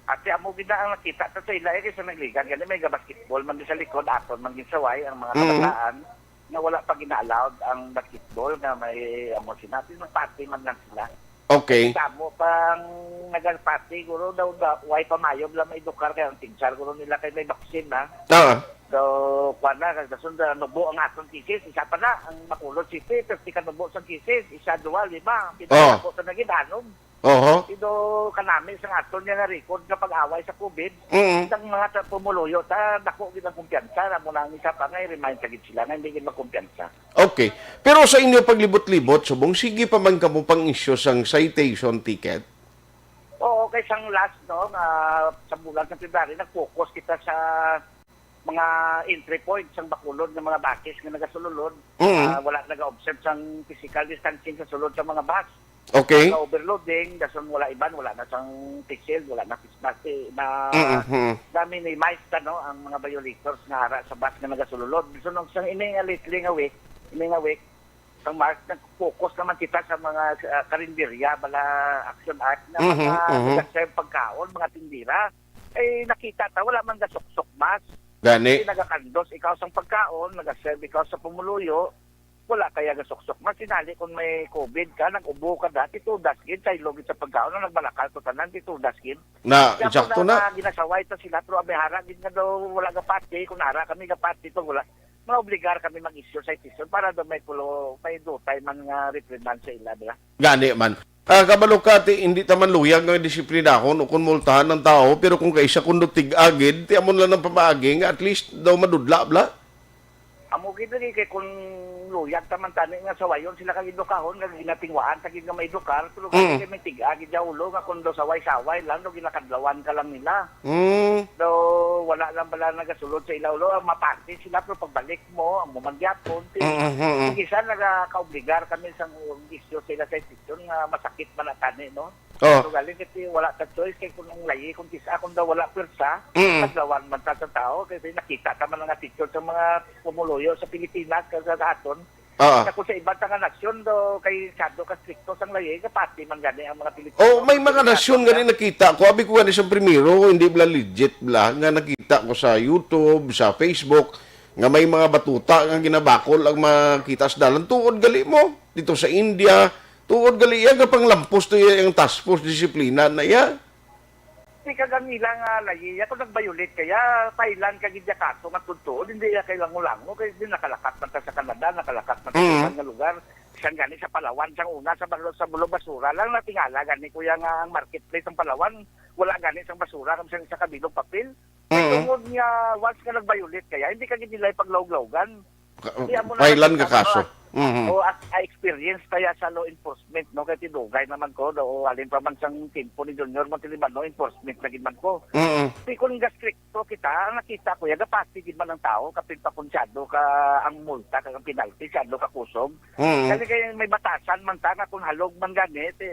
Ate, amo gid na ang nakita ta sa ila, eh, kay sa nagligan gani may ga-basketball man gid sa likod, aton man gid saway ang mga Mm. kabataan nga wala pa gina-allowed ang basketball nga may amo sinabi, magpati man lang sila. Okay. Damo pang nagapati, guro, daw, daw, way pa mayo lang maedukar kay ang teacher, guro, nila kay may vaccine na. Ah. So, kuwan na, kag dason na nubo ang aton cases, isa pa na, ang Bacolod City, thirty ka nubo sa cases, isa, duwa, lima, ang Oh. pinakadako sa naging anom. Oho. Ido kanami sa aton nga record nga pag-away sa COVID, Mm. ang mga ta-, pumuluyo ta, dako gid ang kumpiyansa, na mo na ang isa pa nga i-remind ta gid sila nga hindi gid magkumpiyansa. Okay. Pero sa inyo paglibot-libot, subong, sige pa man kamo pang-issue sang citation ticket? Oo, kay sang last, no, nga sa bulan sa February, nag-focus kita sa mga entry points sang Bacolod nga mga bakis nga nagasululod. Mm. Ah, wala naga-observe sang physical distancing sa sulod sa mga bus. Okay. Nag-overloading, dason wala iban, wala na sang face shield, wala na face mask, eh, na, Mm, mm. na-minimize ta, no, ang mga violators nga ara sa bus nga nagasululod. So, nung sang ini nga lately nga week, ini nga week, sang March, nag-focus naman kita sa mga, ah, karinderya, bala Action Art, na Mhm, mga mhm. nag-serve pagkaon, mga tindera. Eh, nakita ta, wala man gasuksok mask. Gani. Kasi nagakandos ikaw sang pagkaon, nag-serve ikaw sa pumuluyo, wala kaya gasuksok mask. Sinali kung may COVID ka, nag-ubo ka dati, tudas gid, saylo gid sa pagkaon, nung nagbalakal to tanan, di tudas gid. Na, Kaya kung eksakto na, na. na ginasaway ta sila, pero abihara gid nga daw wala gapati, kung ara kami gapati, to wala. Maobligar kami mag-issue sa citation para daw may pulo, may dutay man nga reprimand sa ila, bala. Gani man. Ah, kabalo ka, ti, hindi ta man luyag nga disiplinahon o kung multahan ang tao, pero kung kaisa kung do tig-a gid, ti amon lang ang pamaagi nga at least daw madudla, bala. Amo gid lagi kay kung luyag ta man tani nga sawayon sila kag edukahon, nga ginatingwaan ta gid nga maedukar, pero gani Mm. kay may tig-a gid sa ulo nga kung daw saway-saway lang, daw ginakadlawan ka lang nila. Mm. Daw wala lang bala nagasulod sa ila ulo, ang mapati sila, pero pagbalik mo, amo man gyapon. Ti-, Mm, mm, mm. Kung isa nagakaobligar kami sa isyu sa ila sa institusyon nga masakit man na tani, no? Oh. So, galing kasi wala ta choice kay kung ang layi, kung kisa, kung daw wala pwersa, Mm. kadlawan man ta sa tao, kasi nakita ta man ang attitude sa mga pumuluyo sa Pilipinas, kag sa aton. Ah. Sa kung sa iba ta nga nasyon, do, kay sado ka strikto sang layi, kapati man gani ang mga Pilipino. Oh, may mga Kaya nasyon aton gani na nakita ko. Abi ko gani sa primero, hindi bla legit bla, nga nakita ko sa YouTube, sa Facebook, nga may mga batuta nga ginabakol ang makita sa dalan. Tuod gali mo, dito sa India, tuod gali iya nga panglampos to iya ang task force disiplina na iya. Di ka ganila nga layi, ako nag-violate kaya, file-an ka gid ya kaso nga tuod-tuod, hindi ya kay lango-lango, kay di nakalakat man ta sa Canada, nakalakat man ta sa Mm. iban nga lugar. Bisan gani sa Palawan, sang una, sa balo-, sa bulo basura lang, natingala gani ko ya nga ang marketplace sang Palawan, wala gani sang basura, kag sang isa ka bilog papel. Mm. Tungod nga, once nga nag-violate kaya, hindi ka gid nila ipaglawag-lawagan. Ka-, Di, amo na file-an nakita ka ko, kaso. ah. Mhm. O, as, ah, experience kaya sa law enforcement, no? Kay tidugay naman ko, do, o, halin pa man sang timpo ni Junior Montalibano, enforcement na gid man ko. Mm. Di, kung gastrikto kita, ang nakita ko, ya, gapati gid man ang tao, kapin pa kung sado ka ang multa, kag ang penalty, sado ka kusog. Mm. Kasi kay may batasan man ta, nga kung halog man gani, ti,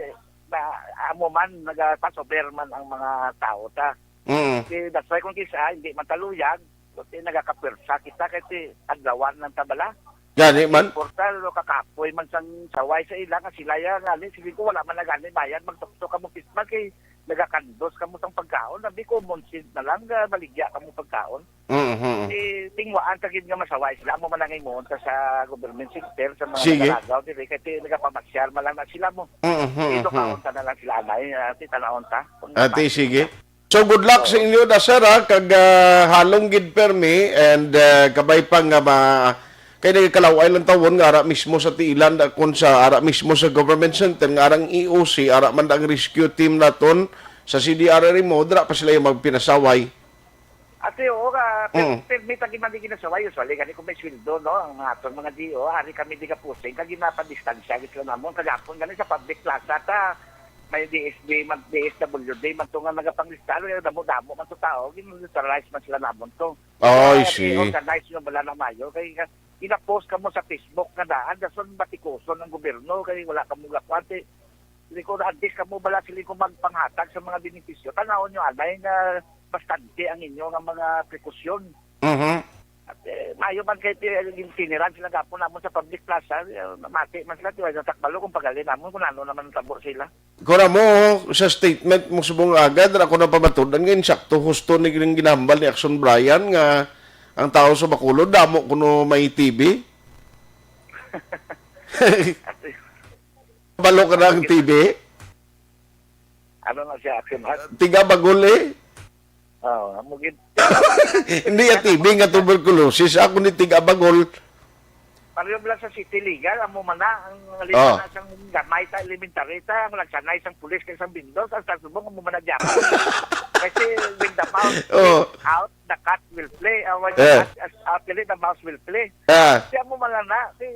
na, amo man, nagapasober man ang mga tao ta. Mm. Kay that's why kung kisa, hindi man ta luyag, kundi nagakapwersa kita kay ti adlawan lang ta bala. Gani man. Portal, no, kakapoy man sang saway sa ila nga sila ya, nga, ali, sige ko, wala man na gani bayad, magtuktok kamo pisman kay nagakandos kamo sang pagkaon. Abi, common sense na lang, nga baligya kamo pagkaon. Mm, mm. Eh, tingwaan ta gid nga masaway sila, amo man ang himuon ta sa government sector, sa mga Sige. nagalagaw diri, kay ti nagapamasyal man lang na sila mo. Mm, mm, Ito mm. kaon ta na lang sila, anay, ah, ti tanawon ta. Kung Ati, mapasok sige. na. So, good luck Oo. sa inyo, da, sir, ha? Kag, ah, halong gid permi, and, ah, kabay pa nga ma-, kay nagkalaw-ay lang tawon nga ara mismo sa tiilan, da, kun sa ara mismo sa government center, nga arang E O C, ara man ang rescue team naton sa C D R R M O, dira pa sila yung magpinasaway. Ate, oo, ka, per-, Mm. permi ta gid man di ginasaway, usually, gani kung may sweldo, no, ang aton mga D O, ari kami di kapusing, kag ginapadistansya gid sila namon, kagapon, gani sa public plaza ta, may D S D, mag-, D S W D, man to nga nagapanglistar, kaya damo-damo man to tao, gin-neutralize man sila namon to. Oh, I Kaya see. i-organize nyo bala na mayo, kay ka-, gina-post kamo sa Facebook nga daan, dason batikuson ang gobyerno, kay wala kamo gakwante. Hindi ko, at least kamo bala sila kung magpanghatag sa mga benepisyo. Tanawon nyo, anay nga bastante ang inyo nga mga precaution. Mhm. At, eh, mayo man kay ti-, tiniran sila gapon namon sa public plaza, eh, mati man sila, tiwala sa takbalo kung pagali namon kung ano naman ang tabo sila. Kung mo, sa statement mo subong agad, ako na pamatudan nga insakto, husto ni ning ginambal ni Action Brian nga ang tao sa Bacolod, damo kuno may T B. Balo ka na ang T B? Ano na siya, Action Hut? Tiga Bagol eh. Oo, amo gid. Hindi ya T B nga tuberculosis. Ako ni Tiga Bagol. Pareho lang sa City Legal, amo man na, ang Oh. lista na sang gamay ta, elementary ta, ang lagsanay sang pulis kay sang Windows, ang sa subong, amo man na gyapon. Kasi when the mouse Oh. is out, the cat will play. Uh, when the Yeah. cat is out, the mouse will play. Ah. Kaya mo man lang na, si,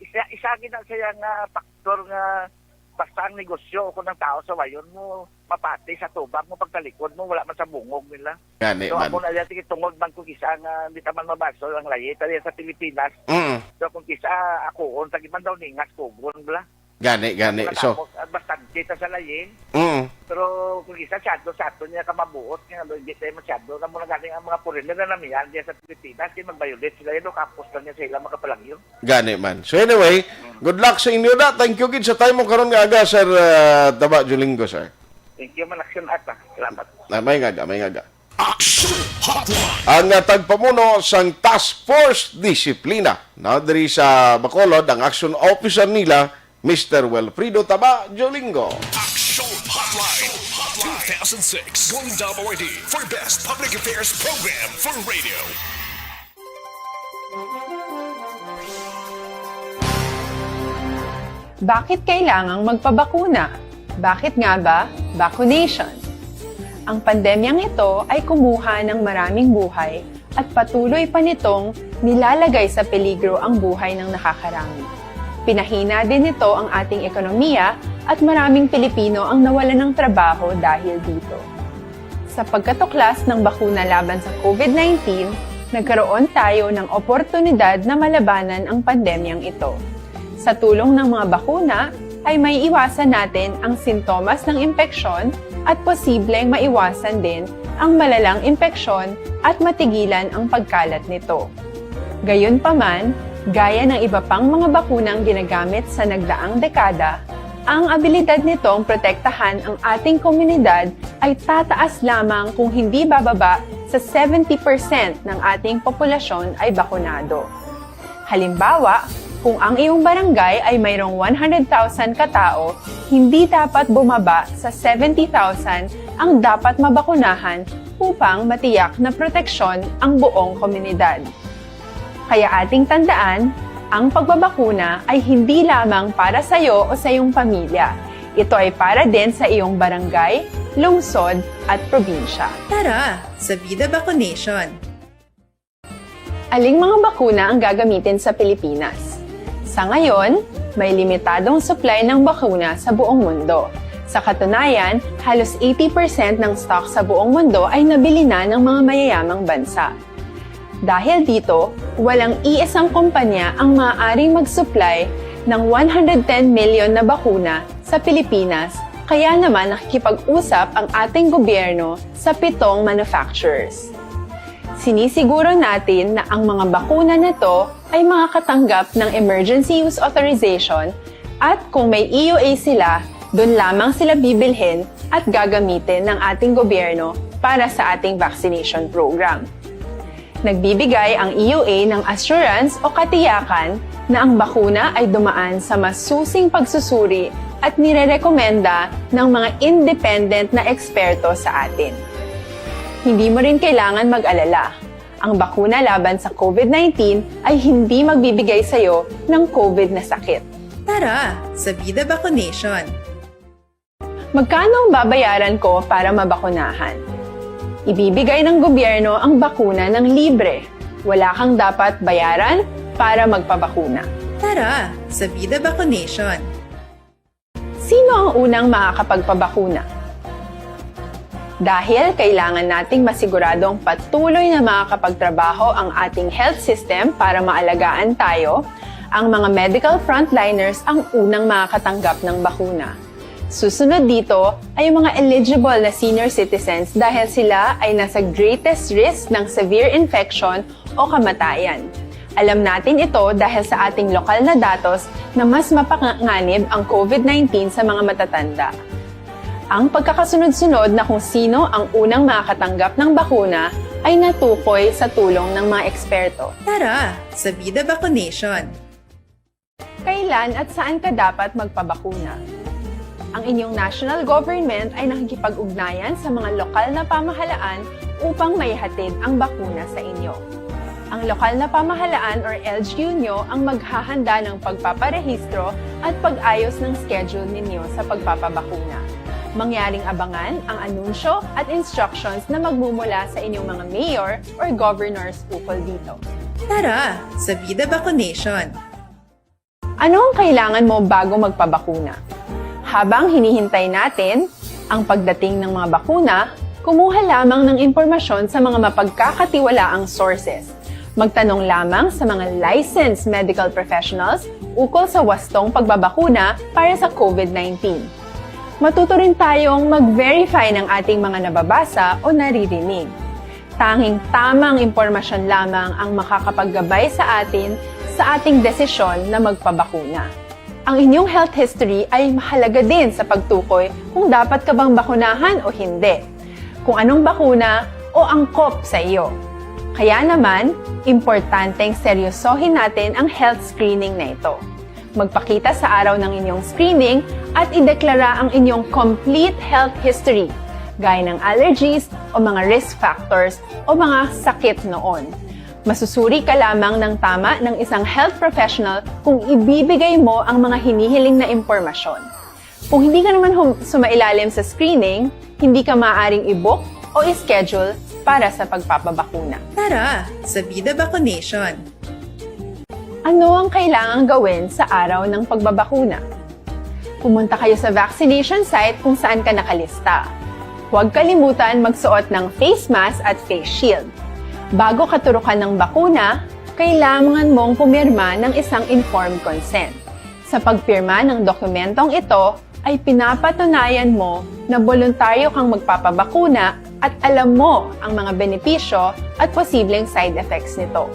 isa, isa gid na siya nga factor nga basta ang negosyo o kung ang tao sa wayon mo, mapati sa tubag mo, pagtalikod mo, wala man sa bungog nila. Gani So, man. Ako na yan, sige, tungod man kung isa nga, hindi ta man mabaso ang layi, tayo sa Pilipinas. Mm. So, kung isa, ako, on, tagi man daw, ningas, kugon, bla. Gani, gani. Wala So, tamo, ah, bastante ta sa layi. Mm. Pero kung isa, siyado sa ato niya, kamabuot niya, no, hindi tayo masyado. Na mo na gani ang mga foreigner na namihan diya sa Pilipinas, kaya mag-violate sila, yun, no, kapos lang niya sa ilang makapalagyo. Gani man. So anyway, good luck sa inyo da. Thank you gid sa time mo karon nga aga, Sir, ah, Taba Julingo, sir. Thank you man, Action Hut, ah. Salamat. Ah, may ngaga, may ngaga. Action Hotline. Ang, ah, tagpamuno sang Task Force Disiplina, na diri sa Bacolod, ang action officer nila, Mister Wilfredo Taba Jolingo. Action Hotline two thousand six Golden Awardee for Best Public Affairs Program for Radio. Bakit kailangang magpabakuna? Bakit nga ba vaccination? Ang pandemyang ito ay kumuha ng maraming buhay at patuloy pa nitong nilalagay sa peligro ang buhay ng nakakarami. Pinahina din nito ang ating ekonomiya at maraming Pilipino ang nawalan ng trabaho dahil dito. Sa pagkatuklas ng bakuna laban sa COVID nineteen, nagkaroon tayo ng oportunidad na malabanan ang pandemyang ito. Sa tulong ng mga bakuna, ay maiiwasan natin ang sintomas ng impeksyon at posibleng maiwasan din ang malalang impeksyon at matigilan ang pagkalat nito. Gayunpaman, gaya ng iba pang mga bakunang ginagamit sa nagdaang dekada, ang abilidad nitong protektahan ang ating komunidad ay tataas lamang kung hindi bababa sa seventy percent ng ating populasyon ay bakunado. Halimbawa, kung ang iyong barangay ay mayroong one hundred thousand katao, hindi dapat bumaba sa seventy thousand ang dapat mabakunahan upang matiyak na proteksyon ang buong komunidad. Kaya ating tandaan, ang pagbabakuna ay hindi lamang para sa iyo o sa iyong pamilya. Ito ay para din sa iyong barangay, lungsod, at probinsya. Tara, sa Vida Vaccination! Aling mga bakuna ang gagamitin sa Pilipinas? Sa ngayon, may limitadong supply ng bakuna sa buong mundo. Sa katunayan, halos eighty percent ng stock sa buong mundo ay nabili na ng mga mayayamang bansa. Dahil dito, walang iisang kumpanya ang maaaring mag-supply ng one hundred ten million na bakuna sa Pilipinas, kaya naman nakikipag-usap ang ating gobyerno sa pitong manufacturers. Sinisiguro natin na ang mga bakuna na to ay makakatanggap ng Emergency Use Authorization, at kung may E U A sila, doon lamang sila bibilhin at gagamitin ng ating gobyerno para sa ating vaccination program. Nagbibigay ang E U A ng assurance o katiyakan na ang bakuna ay dumaan sa masusing pagsusuri at nirerekomenda ng mga independent na eksperto sa atin. Hindi mo rin kailangan mag-alala. Ang bakuna laban sa COVID nineteen ay hindi magbibigay sa iyo ng COVID na sakit. Tara, sa Vida Vaccination! Magkano ang babayaran ko para mabakunahan? Ibibigay ng gobyerno ang bakuna ng libre. Wala kang dapat bayaran para magpabakuna. Tara, sa Vida Vaccination! Sino ang unang makakapagpabakuna? Dahil kailangan nating masiguradong patuloy na makakapagtrabaho ang ating health system para maalagaan tayo, ang mga medical frontliners ang unang makakatanggap ng bakuna. Susunod dito ay ang mga eligible na senior citizens dahil sila ay nasa greatest risk ng severe infection o kamatayan. Alam natin ito dahil sa ating lokal na datos na mas mapanganib ang COVID nineteen sa mga matatanda. Ang pagkakasunod-sunod na kung sino ang unang makakatanggap ng bakuna ay natukoy sa tulong ng mga eksperto. Tara, sa Vida Vaccination! Kailan at saan ka dapat magpabakuna? Ang inyong national government ay nakikipag-ugnayan sa mga lokal na pamahalaan upang maihatid ang bakuna sa inyo. Ang lokal na pamahalaan or L G U nyo ang maghahanda ng pagpaparehistro at pag-ayos ng schedule ninyo sa pagpapabakuna. Mangyaring abangan ang anunsyo at instructions na magmumula sa inyong mga mayor or governors ukol dito. Tara, sa Vida Vaccination! Ano ang kailangan mo bago magpabakuna? Habang hinihintay natin ang pagdating ng mga bakuna, kumuha lamang ng impormasyon sa mga mapagkakatiwalaang sources. Magtanong lamang sa mga licensed medical professionals ukol sa wastong pagbabakuna para sa COVID nineteen. Matuto rin tayong mag-verify ng ating mga nababasa o naririnig. Tanging tamang impormasyon lamang ang makakapaggabay sa atin sa ating desisyon na magpabakuna. Ang inyong health history ay mahalaga din sa pagtukoy kung dapat ka bang bakunahan o hindi, kung anong bakuna o angkop sa iyo. Kaya naman, importanteng seryosohin natin ang health screening na ito. Magpakita sa araw ng inyong screening at ideklara ang inyong complete health history, gaya ng allergies o mga risk factors o mga sakit noon. Masusuri ka lamang ng tama ng isang health professional kung ibibigay mo ang mga hinihiling na impormasyon. Kung hindi ka naman hum- sumailalim sa screening, hindi ka maaaring i-book o i-schedule para sa pagpapabakuna. Tara sa Vida Vaccination! Ano ang kailangang gawin sa araw ng pagbabakuna? Pumunta kayo sa vaccination site kung saan ka nakalista. Huwag kalimutan magsuot ng face mask at face shield. Bago ka turukan ng bakuna, kailangan mong pumirma ng isang informed consent. Sa pagpirma ng dokumentong ito, ay pinapatunayan mo na boluntaryo kang magpapabakuna at alam mo ang mga benepisyo at posibleng side effects nito.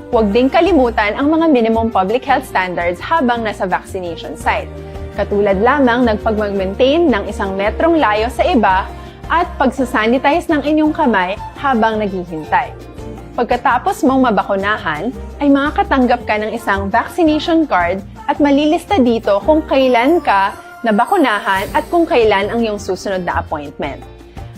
Huwag ding kalimutan ang mga minimum public health standards habang nasa vaccination site, katulad lamang ng pagmag-maintain ng isang metrong layo sa iba at pagsasanitize ng inyong kamay habang naghihintay. Pagkatapos mong mabakunahan, ay makakatanggap ka ng isang vaccination card at malilista dito kung kailan ka nabakunahan at kung kailan ang iyong susunod na appointment.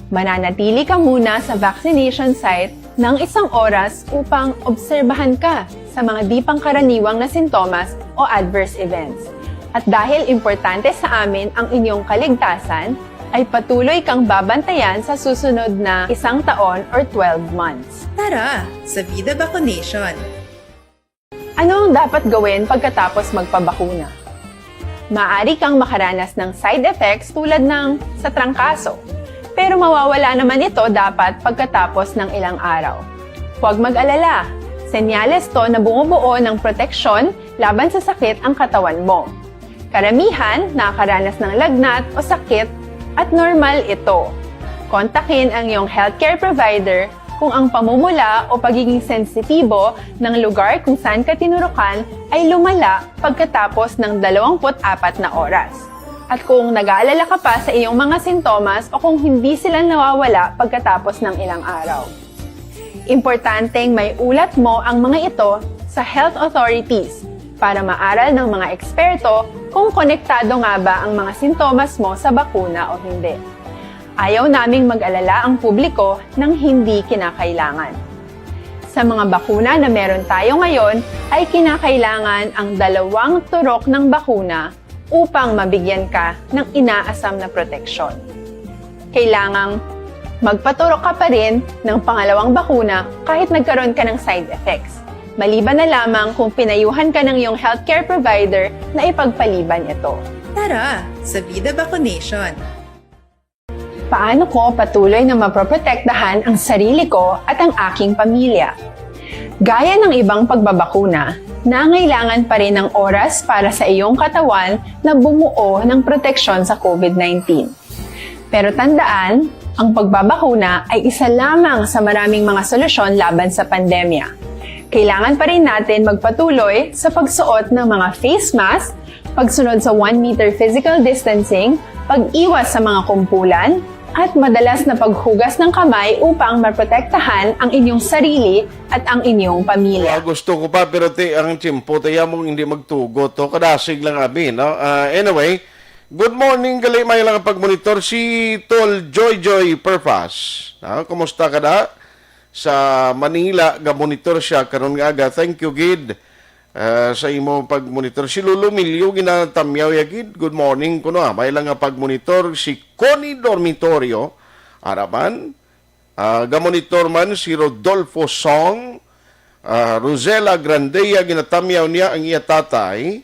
Mananatili ka muna sa vaccination site ng isang oras upang obserbahan ka sa mga di pangkaraniwang na sintomas o adverse events. At dahil importante sa amin ang inyong kaligtasan, ay patuloy kang babantayan sa susunod na isang taon or twelve months. Tara sa Vida Vaccination! Ano ang dapat gawin pagkatapos magpabakuna? Maaari kang makaranas ng side effects tulad ng sa trangkaso, pero mawawala naman ito dapat pagkatapos ng ilang araw. Huwag mag-alala, senyales to na bumubuo ng proteksyon laban sa sakit ang katawan mo. Karamihan nakakaranas ng lagnat o sakit at normal ito. Kontakin ang iyong healthcare provider kung ang pamumula o pagiging sensitibo ng lugar kung saan ka tinurukan ay lumala pagkatapos ng dalawampu't apat na oras, at kung nag-aalala ka pa sa iyong mga sintomas o kung hindi sila nawawala pagkatapos ng ilang araw. Importanteng maiulat mo ang mga ito sa health authorities para maaral ng mga eksperto kung konektado nga ba ang mga sintomas mo sa bakuna o hindi. Ayaw naming mag-alala ang publiko ng hindi kinakailangan. Sa mga bakuna na meron tayo ngayon, ay kinakailangan ang dalawang turok ng bakuna upang mabigyan ka ng inaasam na proteksyon. Kailangang magpaturok ka pa rin ng pangalawang bakuna kahit nagkaroon ka ng side effects, maliban na lamang kung pinayuhan ka ng iyong healthcare provider na ipagpaliban ito. Tara sa Vida Vaccination! Paano ko patuloy na mapoprotektahan ang sarili ko at ang aking pamilya? Gaya ng ibang pagbabakuna, nangailangan pa rin ng oras para sa iyong katawan na bumuo ng proteksyon sa COVID nineteen. Pero tandaan, ang pagbabakuna ay isa lamang sa maraming mga solusyon laban sa pandemya. Kailangan pa rin natin magpatuloy sa pagsuot ng mga face mask, pagsunod sa one meter physical distancing, pag-iwas sa mga kumpulan, at madalas na paghugas ng kamay upang maprotektahan ang inyong sarili at ang inyong pamilya. Ah, gusto ko pa, pero ti-, ang tiyempo, ti, among hindi magtugot to. Kadasig lang, abi, no? Ah, anyway, good morning, gali, may lang pagmonitor si Tol Joy Joy Perpas. Ah, kumusta ka da? Sa Manila, ga-monitor siya karon nga aga. Thank you, gid, ah, sa imo pagmonitor. Si Lolo Milio ginatamyaw ya gid. Good morning kuno, ah. May lang nga pagmonitor si Connie Dormitorio. Araman, ah, gamonitor man si Rodolfo Song, ah, Rosela Grandea, ginatamyaw niya ang iya tatay.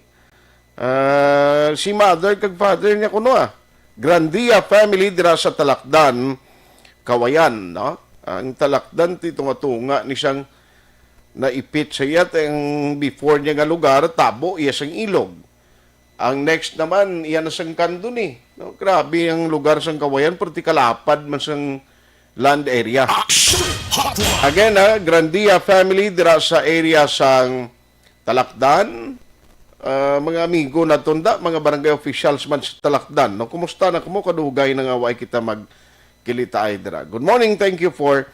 Ah, si mother kag father niya kuno, ah. Grandia family dira sa Talakdan, Kawayan, no? Ang Talakdan, ti tunga-tunga ni siyang naipit sa iya, ang before niya nga lugar, Tabo, iya sang ilog. Ang next naman, iya na sang Candoni, no? Grabe ang lugar sang Kawayan, perti kalapad man sang land area. Action Hotline! Again, ha, Grandia family dira sa area sang Talakdan, ah, mga amigo naton da, mga barangay officials man sa Talakdan, no? Kumusta na kamo? Kadugay na nga way kita magkilitaay dira. Good morning, thank you for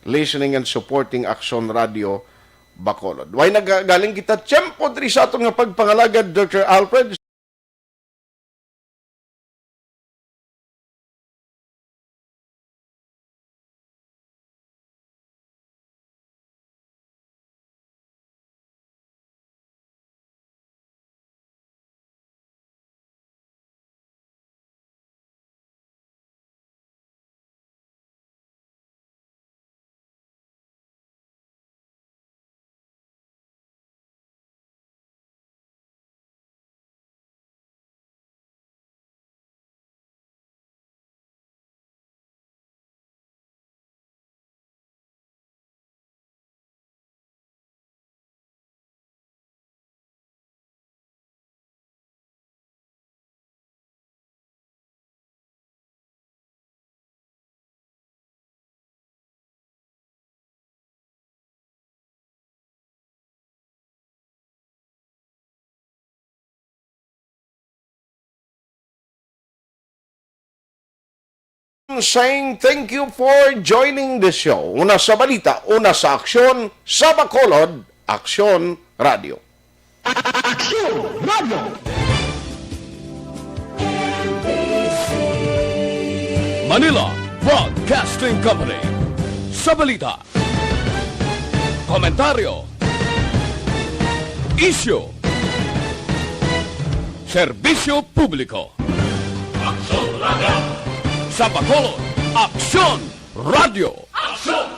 listening and supporting Action Radio Bacolod. Way nagagaling kita, tiyempo diri sa aton nga pagpangalagad, Doctor Alfred. saying thank you for joining the show. Una sa balita, una sa aksyon, sa Bacolod, Aksyon Radio. Aksyon Radio. Manila Broadcasting Company. Sa balita, komentaryo, isyu, serbisyo publiko. Aksyon Radio. Sa Bacolod, Aksyon Radio. Aksyon